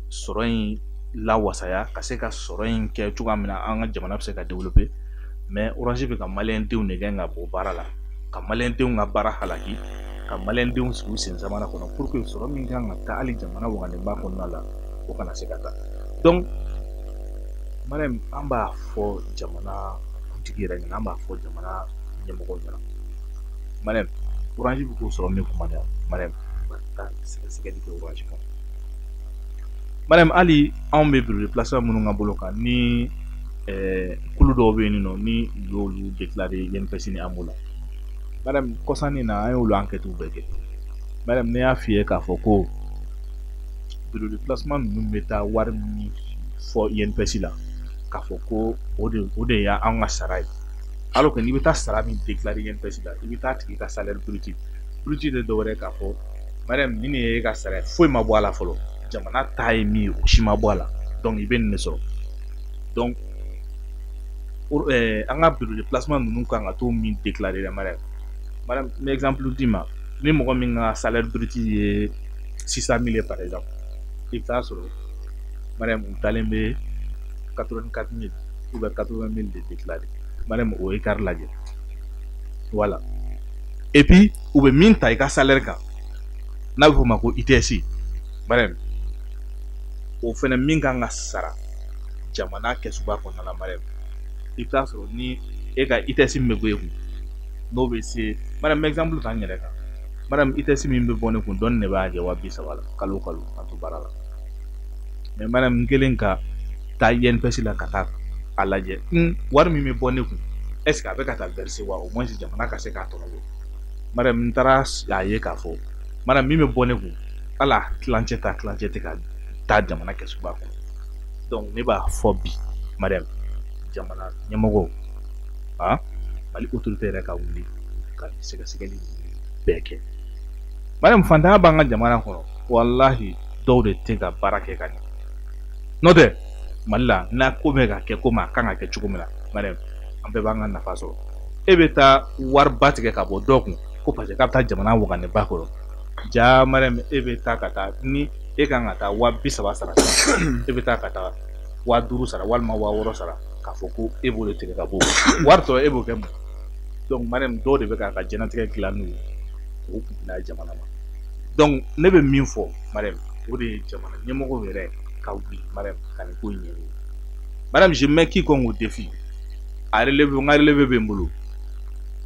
sɔrɔ in lawasaya, ka se ka sɔrɔ in kɛ cogoya min na an ka jamana bɛ se ka développer, mais Orange bɛ ka maliyɛndenw de gɛn ka bɔ baara la, ka maliyɛndenw ka baara halaki, ka maliyɛndenw sigi u sen samara kɔnɔ, pour que sɔrɔ min kan ka taa hali jamana wagandenba kɔnɔna la, o kana se ka taa. Donc Mariam, an b'a fɔ jamana kuntigi yɛrɛ ɲɛna, an b'a fɔ jamana ɲɛmɔgɔw ɲɛna, Mariam, Orange bɛ k'o sɔrɔ min kuma na, Mariam, u ka taa sɛgɛsɛgɛli kɛ Orange kɔnɔ. Mariam, hali anw bɛ bureau de placement minnu ka bolo kan ni kulu dɔw bɛ yen nɔ, ni u y'olu déclaré INPS ni AMO la, Mariam, kɔsannin na an y'olu enquête bɛɛ kɛ. Mariam, ne y'a f'i ye k'a fɔ ko bureau de placement ninnu bɛ taa wari min fɔ INPS la, k'a fɔ ko o de y'anw ka sara ye, alors que n'i bɛ taa sara min déclarer INPS la, i bɛ taa tigi ka salaire brut. Brut tɛ dɔwɛrɛ ye k'a fɔ, Mariam, nin de ye e ka sara ye, foyi ma bɔ a la fɔlɔ, jamana ta ye min ye, o si ma bɔ a la, donc i bɛ nin de sɔrɔ. Donc an ka bureau de placement ninnu kan ka t'o min déclarer dɛ, Mariam. Mariam, n bɛ exemple d'i ma, ni mɔgɔ min ka salaire brut ye 600 000 ye par exemple, i bɛ taa sɔrɔ, Mariam, u taalen bɛ 84 000 ou bien 80 000 de déclarer. Mariam, o écart lajɛ. Voilà, et puis u bɛ min ta i ka salaire kan, n'a bɛ f'o ma ko ITS, Mariam, o fɛnɛ min kan ka sara jamana kɛsuba kɔnɔna la, Mariam, i bɛ taa sɔrɔ ni e ka ITS min bɛ bɔ e kun, n'o bɛ se, Mariam, n bɛ exemple ta n yɛrɛ kan. Mariam, ITS min bɛ bɔ ne kun, dɔɔni de b'a jɛ 30 000 la kalo o kalo ka to baara la. Mais Mariam, n kɛlen ka taa INPS la ka taa a lajɛ, wari min bɛ bɔ ne kun, est ce que a bɛ ka taa verser wa, au moins jamana ka se k'a tɔnɔ bɔ. Mariam, n taara a ye k'a fɔ, Mariam, min bɛ bɔ ne kun, hali a tilancɛ ta tilancɛ tɛ ka taa jamana kɛsuba kɔnɔ. Donc ne b'a fɔ bi, Mariam, jamana ɲɛmɔgɔw, ah, Mali autorité yɛrɛ ka wuli ka sɛgɛsɛgɛli bɛɛ kɛ. Mariam, fantanya b'an ka jamana kɔnɔ, walahi, dɔw de tɛ ka baara kɛ ka ɲɛ. N'o tɛ, Mali la, n'a ko bɛ ka kɛ komi a kan ka kɛ cogo min na, Mariam, an bɛɛ b'an ka nafa sɔrɔ. E bɛ taa wariba tigɛ ka bɔ dɔ kun ko parce que k'a bɛ taa jamana waganeba kɔrɔ ja. Mariam, e bɛ taa ka taa ni e kan ka taa 30 000 sara, e bɛ taa ka taa 5000 sara walima 6000 sara, k'a fɔ ko e b'o de tigɛ ka bɔ o wari tɔ, e b'o kɛ mun? Donc Mariam, dɔw de bɛ k'a ka diɲɛlatigɛ dilan n'o ye k'o kun n'a ye jamana ma. Donc ne bɛ min fɔ, Mariam, o de ye jamana ɲɛmɔgɔw yɛrɛ ka wuli, Mariam, ka nin ko in ɲɛɲini. Madame, je mets quiconque au défi. A relevé, n ka relevé bɛ n bolo.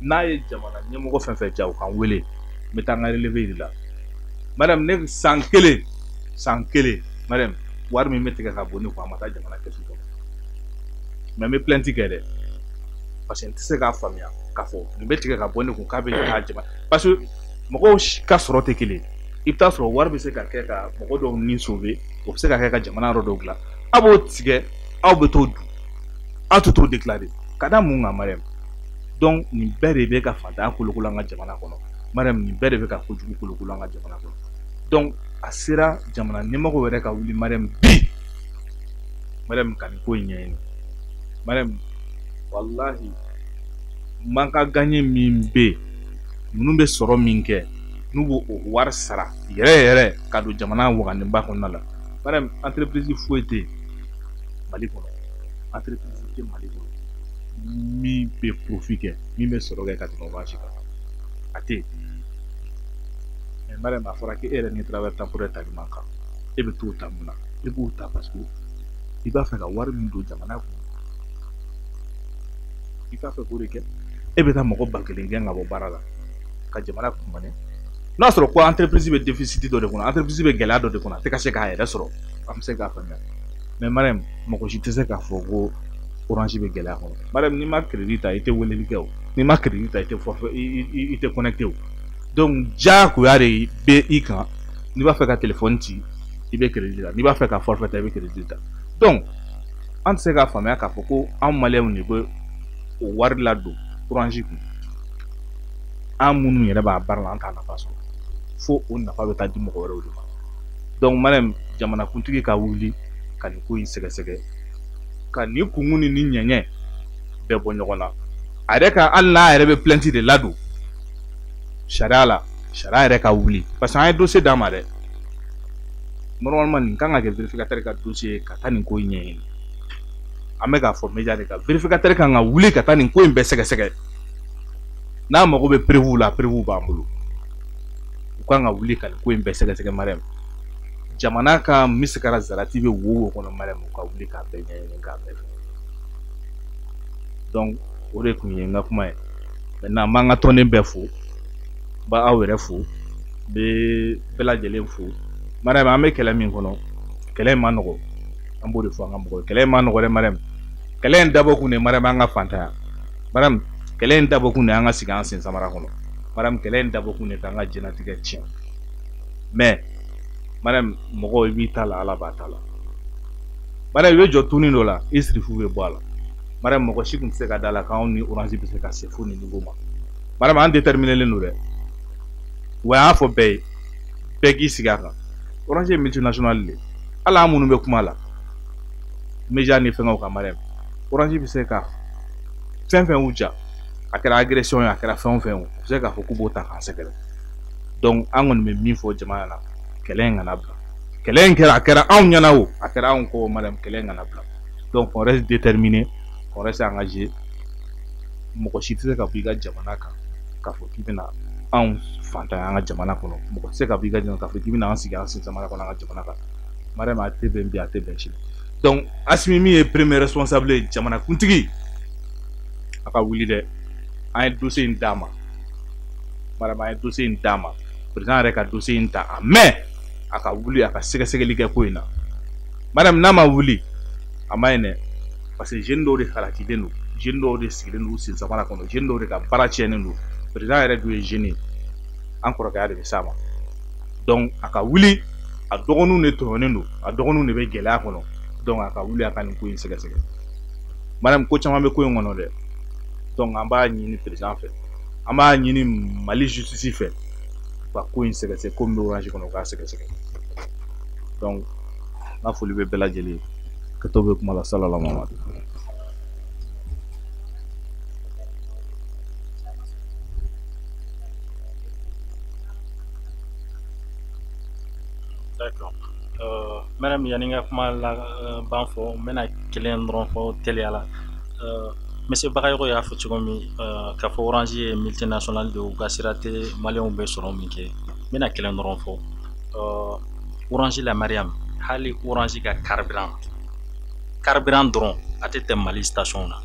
N'a ye jamana ɲɛmɔgɔ fɛn fɛn ja, o k'an wele, n bɛ taa n ka relevé yir'i la. Madame, ne san kelen, san kelen, madame, wari min bɛ tigɛ ka bɔ ne kun, a ma taa jamana kɛsu kɔnɔ. Mais n bɛ plainte kɛ dɛ, parce que n tɛ se k'a faamuya k'a fɔ nin bɛ tigɛ ka bɔ ne kun k'a bɛ taa jamana, parce que mɔgɔw ka sɔrɔ tɛ kelen. I bɛ taa sɔrɔ wari bɛ se ka kɛ ka mɔgɔ dɔw ni sauver, o bɛ se ka kɛ ka jamana yɔrɔ dɔw dilan. Aw b'o tigɛ, aw bɛ t'o dun, aw tɛ t'o déclarer. Ka da mun kan, Mariam? Donc nin bɛɛ de bɛ ka fantanya kolokolo an ka jamana kɔnɔ. Mariam, nin bɛɛ de bɛ ka kojugu kolokolo an ka jamana kɔnɔ. Donc a sera jamana ɲɛmɔgɔw yɛrɛ ka wuli, Mariam, bi, Mariam, ka nin ko in ɲɛɲini. Mariam, walahi, manque à gagner min bɛ yen, ninnu bɛ sɔrɔ min kɛ, n'u b'o o wari sara yɛrɛ yɛrɛ ka don jamana wagandeba kɔnɔna la. Mariam, entreprise foyi tɛ yen Mali kɔnɔ, entreprise tɛ Mali kɔnɔ min bɛ profit kɛ, min bɛ sɔrɔ kɛ ka tɛmɛ Orange kan, a tɛ yen. Mais Mariam, a fɔra k'e yɛrɛ ni travail temporaire tali man kan, e bɛ t'o ta mun na? E b'o ta parce que i b'a fɛ ka wari min don jamana kun, i b'a fɛ k'o de kɛ. E bɛ taa mɔgɔ 1000 gɛn ka bɔ baara la ka jamana kunbɛn. N'a sɔrɔ ko entreprise bɛ déficit dɔ de kɔnɔ, entreprise bɛ gɛlɛya dɔ de kɔnɔ, a tɛ ka se k'a yɛrɛ sɔrɔ, an bɛ se k'a faamuya. Mais Mariam, mɔgɔ si tɛ se k'a fɔ ko Orange bɛ gɛlɛya kɔnɔ. Mariam, n'i ma crédit ta, i tɛ weleli kɛ o, n'i ma crédit ta, i tɛ forfait, i tɛ connecté o. Donc diyagoya de bɛ i kan, n'i b'a fɛ ka téléphone ci, i bɛ crédit ta, n'i b'a fɛ ka forfait ta, i bɛ crédit ta. Donc an tɛ se k'a faamuya k'a fɔ ko anw maliyɛnw de bɛ o wari ladon Orange kun. An minnu yɛrɛ b'a baara la, an t'a nafa sɔrɔ, fo o nafa bɛ taa di mɔgɔ wɛrɛw de ma. Donc Mariam, jamanakuntigi ka wuli ka nin ko in sɛgɛsɛgɛ, ka nin kunkun ni nin ɲɛɲɛ bɛɛ bɔ ɲɔgɔn na. A yɛrɛ ka, hali n'a yɛrɛ bɛ plainte de ladon sariya la, sariya yɛrɛ ka wuli, parce que an ye dossier d'a ma dɛ. Normalement nin kan ka kɛ vérificateur ka dossier ye ka taa nin ko in ɲɛɲini. An bɛ k'a fɔ média de kan, vérificateur kan ka wuli ka taa nin ko in bɛɛ sɛgɛsɛgɛ. N'a mago bɛ preuve la, preuve b'an bolo. U kan ka wuli ka nin ko in bɛɛ sɛgɛsɛgɛ. Mariam, jamana ka misikara zarati bɛ wo wo kɔnɔ, Mariam, u ka wuli k'a bɛɛ ɲɛɲini, k'a bɛɛ fɛ. Donc o de tun ye n ka kuma ye. Maintenant n b'an ka tɔnden bɛɛ fo, n b'aw yɛrɛ fo, n bɛ bɛɛ lajɛlen fo. Mariam, an bɛ kɛlɛ min kɔnɔ, kɛlɛ in ma nɔgɔ, an b'o de fɔ an ka mɔgɔw ye. Kɛlɛ in ma nɔgɔ dɛ, Mariam. Kɛlɛ in dabɔ kun de, Mariam, an ka fantanya. Mariam, kɛlɛ in dabɔ kun de, an ka sigi an sen samara kɔnɔ. Mariam, kɛlɛ in dabɔ kun de, k'an ka diɲɛlatigɛ tiɲɛ. Mais Mariam, mɔgɔ i b'i ta la, Ala b'a ta la. Mariam, i bɛ jɔ tuni dɔ la, i sirifu bɛ bɔ a la. Mariam, mɔgɔ si tun tɛ se ka da la k'anw ni Orange bɛ se ka se fo nin niveau ma. Mariam, an déterminélen don dɛ. Wa an y'a fɔ bɛɛ ye, bɛɛ k'i sigi a kan. Orange ye multinationale de ye. Hali an minnu bɛ kuma la média ni fɛngɛw kan, Mariam, Orange bɛ se ka fɛn fɛn y'u ja, a kɛra agression ye, a kɛra fɛn o fɛn ye, u bɛ se k'a fɔ k'u b'o ta k'an sɛgɛrɛ. Donc an kɔni bɛ min fɔ jama ɲɛna, kɛlɛ in kana bila. Kɛlɛ in kɛra, a kɛra anw ɲɛna o, a kɛra anw kɔ, Mariam, kɛlɛ in kana bila. Donc on reste déterminé, on reste engagé. Mɔgɔ si tɛ se ka bɔ i ka jamana kan k'a fɔ k'i bɛna anw fantanya an ka jamana kɔnɔ. Mɔgɔ tɛ se ka bɔ i ka jamana k'a fɔ k'i bɛna an sigi an sen samara kɔnɔ an ka jamana kan. Mariam, a tɛ bɛn bi, a tɛ bɛn sini. Donc Assimi min ye premier responsable ye, jamanakuntigi, a ka wuli dɛ. An ye dossier in d'a ma, Mariam, an ye dossier in d'a ma. Président yɛrɛ ka dossier in ta a mɛn, a ka wuli a ka sɛgɛsɛgɛli kɛ ko in na. Mariam, n'a ma wuli, a ma ɲi dɛ, parce que jeune dɔw de halakilen don, jeune dɔw de sigilen don u sen samara kɔnɔ, jeune dɔw de ka baara tiɲɛnen don. Président yɛrɛ dun ye jeune ye, an kɔrɔkɛya de bɛ s'a ma. Donc a ka wuli, a dɔgɔninw de tɔɲɔnen don, a dɔgɔninw de bɛ gɛlɛya kɔnɔ. Donc a ka wuli a ka nin ko in sɛgɛsɛgɛ. Mariam, ko caman bɛ ko in kɔnɔ dɛ. Donc an b'a ɲini président fɛ, an b'a ɲini Mali justice fɛ, u ka ko in sɛgɛsɛgɛ, ko min bɛ Orange kɔnɔ, u k'a sɛgɛsɛgɛ. Donc n ka foli bɛ bɛɛ lajɛlen ye. Ka to bɛ kuma la, salala Mamadu. D'accord. Madame, yanni n ka kuma la ban fɔ, n bɛna kelen dɔrɔn fɔ teliya la. Monsieur Bagayogo y'a fɔ cogo min k'a fɔ Orange ye multinationale de ye, u ka sira tɛ maliyɛnw bɛ sɔrɔ min kɛ. N bɛna kelen dɔrɔn fɔ. Orange la, Mariam, hali Orange ka carburant dɔrɔn A tɛ tɛmɛ Mali station na.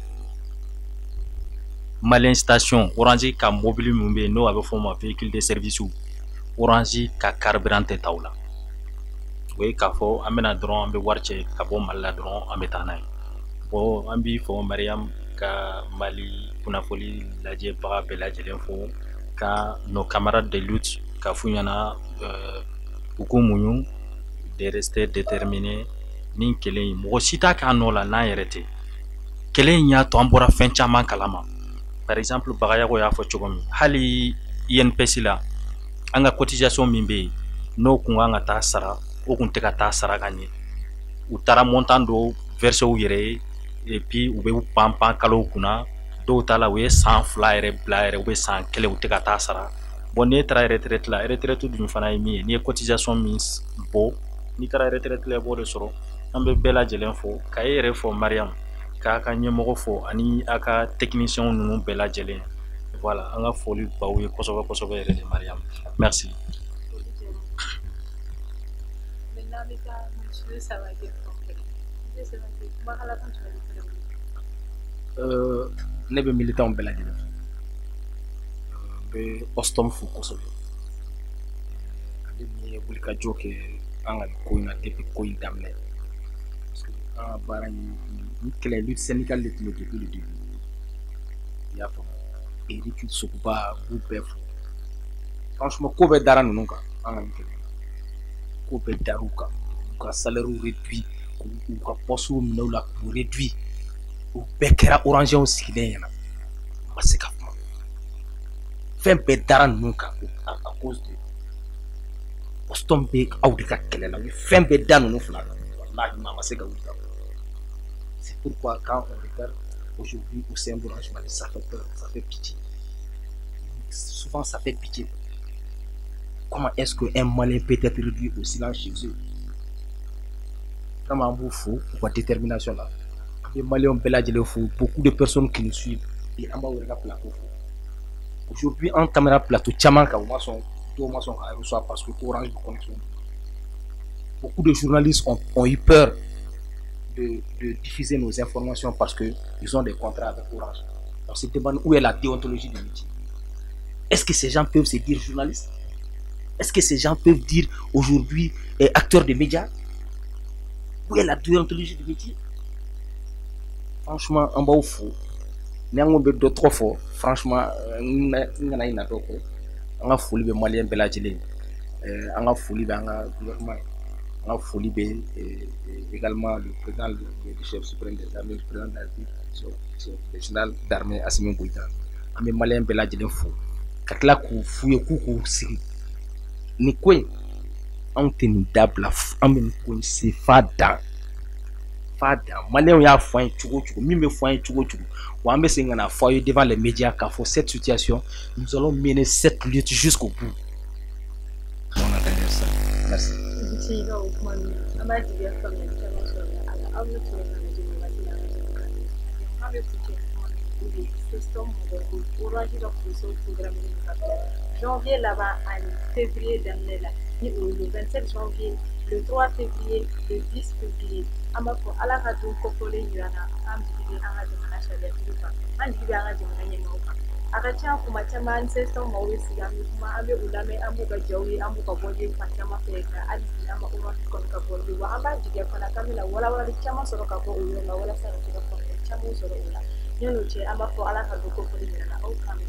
Malien station, Orange ka mobili min bɛ yen, n'o a bɛ fɔ o ma véhicule de service, Orange ka carburant tɛ ta o la. O ye k'a fɔ an bɛna dɔrɔn, an bɛ wari cɛ ka bɔ Mali la dɔrɔn, an bɛ taa n'a ye. Bon, an b'i fɔ Mariam, ka Mali kunnafoni lajɛbaga bɛɛ lajɛlen fo, ka nos camarades de lutte ka f'u ɲɛna u k'u muɲu, de rester déterminés. Ni kɛlɛ in, mɔgɔ si t'a k'a nɔ la n'an yɛrɛ tɛ. Kɛlɛ in y'a to an bɔra fɛn caman kalama. Par exemple, Bagayago y'a fɔ cogo min, hali INPS la, an ka cotisation min bɛ yen, n'o kun kan ka taa sara, o kun tɛ ka taa sara ka ɲɛ. U taara montant dɔw verser u yɛrɛ ye, et puis u bɛ pan pan kalow kunna. Dɔw ta la, u ye san 2 yɛrɛ bila yɛrɛ, u bɛ san 1, u tɛ ka taa sara. Bon, n'e taara retraite la, retraite dun fana ye min ye, n'i ye cotisation min bɔ, n'i taara retraite la, i b'o de sɔrɔ. An bɛ bɛɛ lajɛlen fo, ka e yɛrɛ fɔ Mariam, k'a ka ɲɛmɔgɔ fo, ani a ka technicien ninnu bɛɛ lajɛlen. Voilà, an ka foli b'aw ye kosɛbɛ kosɛbɛ yɛrɛ de, Mariam, merci. Maintenant, an bɛ taa monsieur Samake fan fɛ. Monsieur Samake, kumakan laban jumɛn b'i fɛnɛ bolo? Ne bɛ militant bɛɛ lajɛlen fo. N bɛ Ostom fo kosɛbɛ. Ale min ye wulikajɔ kɛ an ka nin ko in na depuis ko in daminɛ. Parce que an ka baara in, nin kɛlɛ, lutte syndicale de tun bɛ depuis le début. I y'a faamu. Eric Sogoba, n b'u bɛɛ fo. Franchement, ko bɛɛ dara ninnu kan an ka nin kɛlɛ in na. Ko bɛɛ dar'u kan. K'u ka salaire réduit, k'u ka poste minɛ u la k'u réduit. O bɛɛ kɛra Orangew sigilen ɲɛna. U ma se ka kuma. Fɛn bɛɛ dara ninnu kan à cause de Ostom bɛ aw de ka kɛlɛ la. U ye fɛn bɛɛ da ninnu fila kan. Walahi, maa ma se ka wuli ka bɔ. C'est pourquoi quand on regarde aujourd'hui au sein d'Orange Mali, ça fait peur, ça fait pitié. Souvent, ça fait pitié. Comment est-ce qu'un Malien peut être réduit au silence chez eux? Vraiment, an b'u fo u ka détermination la. An bɛ Maliyɛnw bɛɛ lajɛlen fo, beaucoup de personnes qui nous suivent, et an b'aw yɛrɛ ka plateau fo. Aujourd'hui, an tɛmɛna plateau caman kan, u ma sɔn, dɔw ma sɔn k'a reçoit parce que Orange bɛ connexion. Beaucoup de journalistes ont eu peur de diffuser nos informations parce qu'ils ont des contrats avec Orange. On se demande où est la déontologie du métier. Est-ce que ces gens peuvent se dire journalistes? Est-ce que ces gens peuvent dire aujourd'hui acteurs de médias? Où est la déontologie du métier? Franchement, an b'aw fo. Ni an ko bɛ dɔ tɔgɔ fɔ, franchement, n kana ɲinɛ dɔ kɔ. An ka foli bɛ Maliyɛn bɛɛ lajɛlen ye. An ka foli bɛ an ka gouvernement ye. An ka foli bɛ également le président, le chef suprême des armées, le président de la République, le général d'armée Assimi Goïta. An bɛ Maliyɛn bɛɛ lajɛlen fo. Ka tila k'u f'u ye k'u k'u sigi. Nin ko in, anw tɛ nin dabila, an bɛ nin ko in se f'a dan. F'a dan. Maliyɛnw y'a fɔ an ye cogo o cogo, min bɛ fɔ an ye cogo o cogo, wa an bɛ segin ka na fɔ aw ye devant les médias k'a fɔ cette situation, nous allons mener cette lutte jusqu'au bout. Merci. I ka o kuma ninnu, an b'a jigiya faamuyali caman sɔrɔla a la. Aw bɛ sɔrɔ ka lajɛ nin waati la, an ka jɛmukan na. Jɛmukan bɛ kuncɛ ni kuma min ye, o de ye CSTOM mɔgɔw ko Orange ka procès programme ka bila janvier laban ani février daminɛ la, ni o ye le 27 janvier, le 3 février, le 10 février. An b'a fɔ Ala ka don kɔfɔlen yira an na. An jigi bɛ an ka jamana sariyatigiw kan, an jigi bɛ an ka jamana ɲɛmaaw kan. A ka ca kuma caman, CSTOM mɔgɔw bɛ sigi, an bɛ kuma, an bɛ u lamɛn, an b'u ka jaw ye, an b'u ka bɔli ye fan caman fɛ, nka hali bi an ma Orange kɔni ka bɔli ye. Wa an b'a jigiya fana k'an bɛna walawalali caman sɔrɔ ka bɔ o yɔrɔ la, walasa ka se ka faamuyali caman sɔrɔ o la. Yan'o cɛ, an b'a fɔ Ala ka don kɔfɔlen yira an na. Aw k'an bɛn.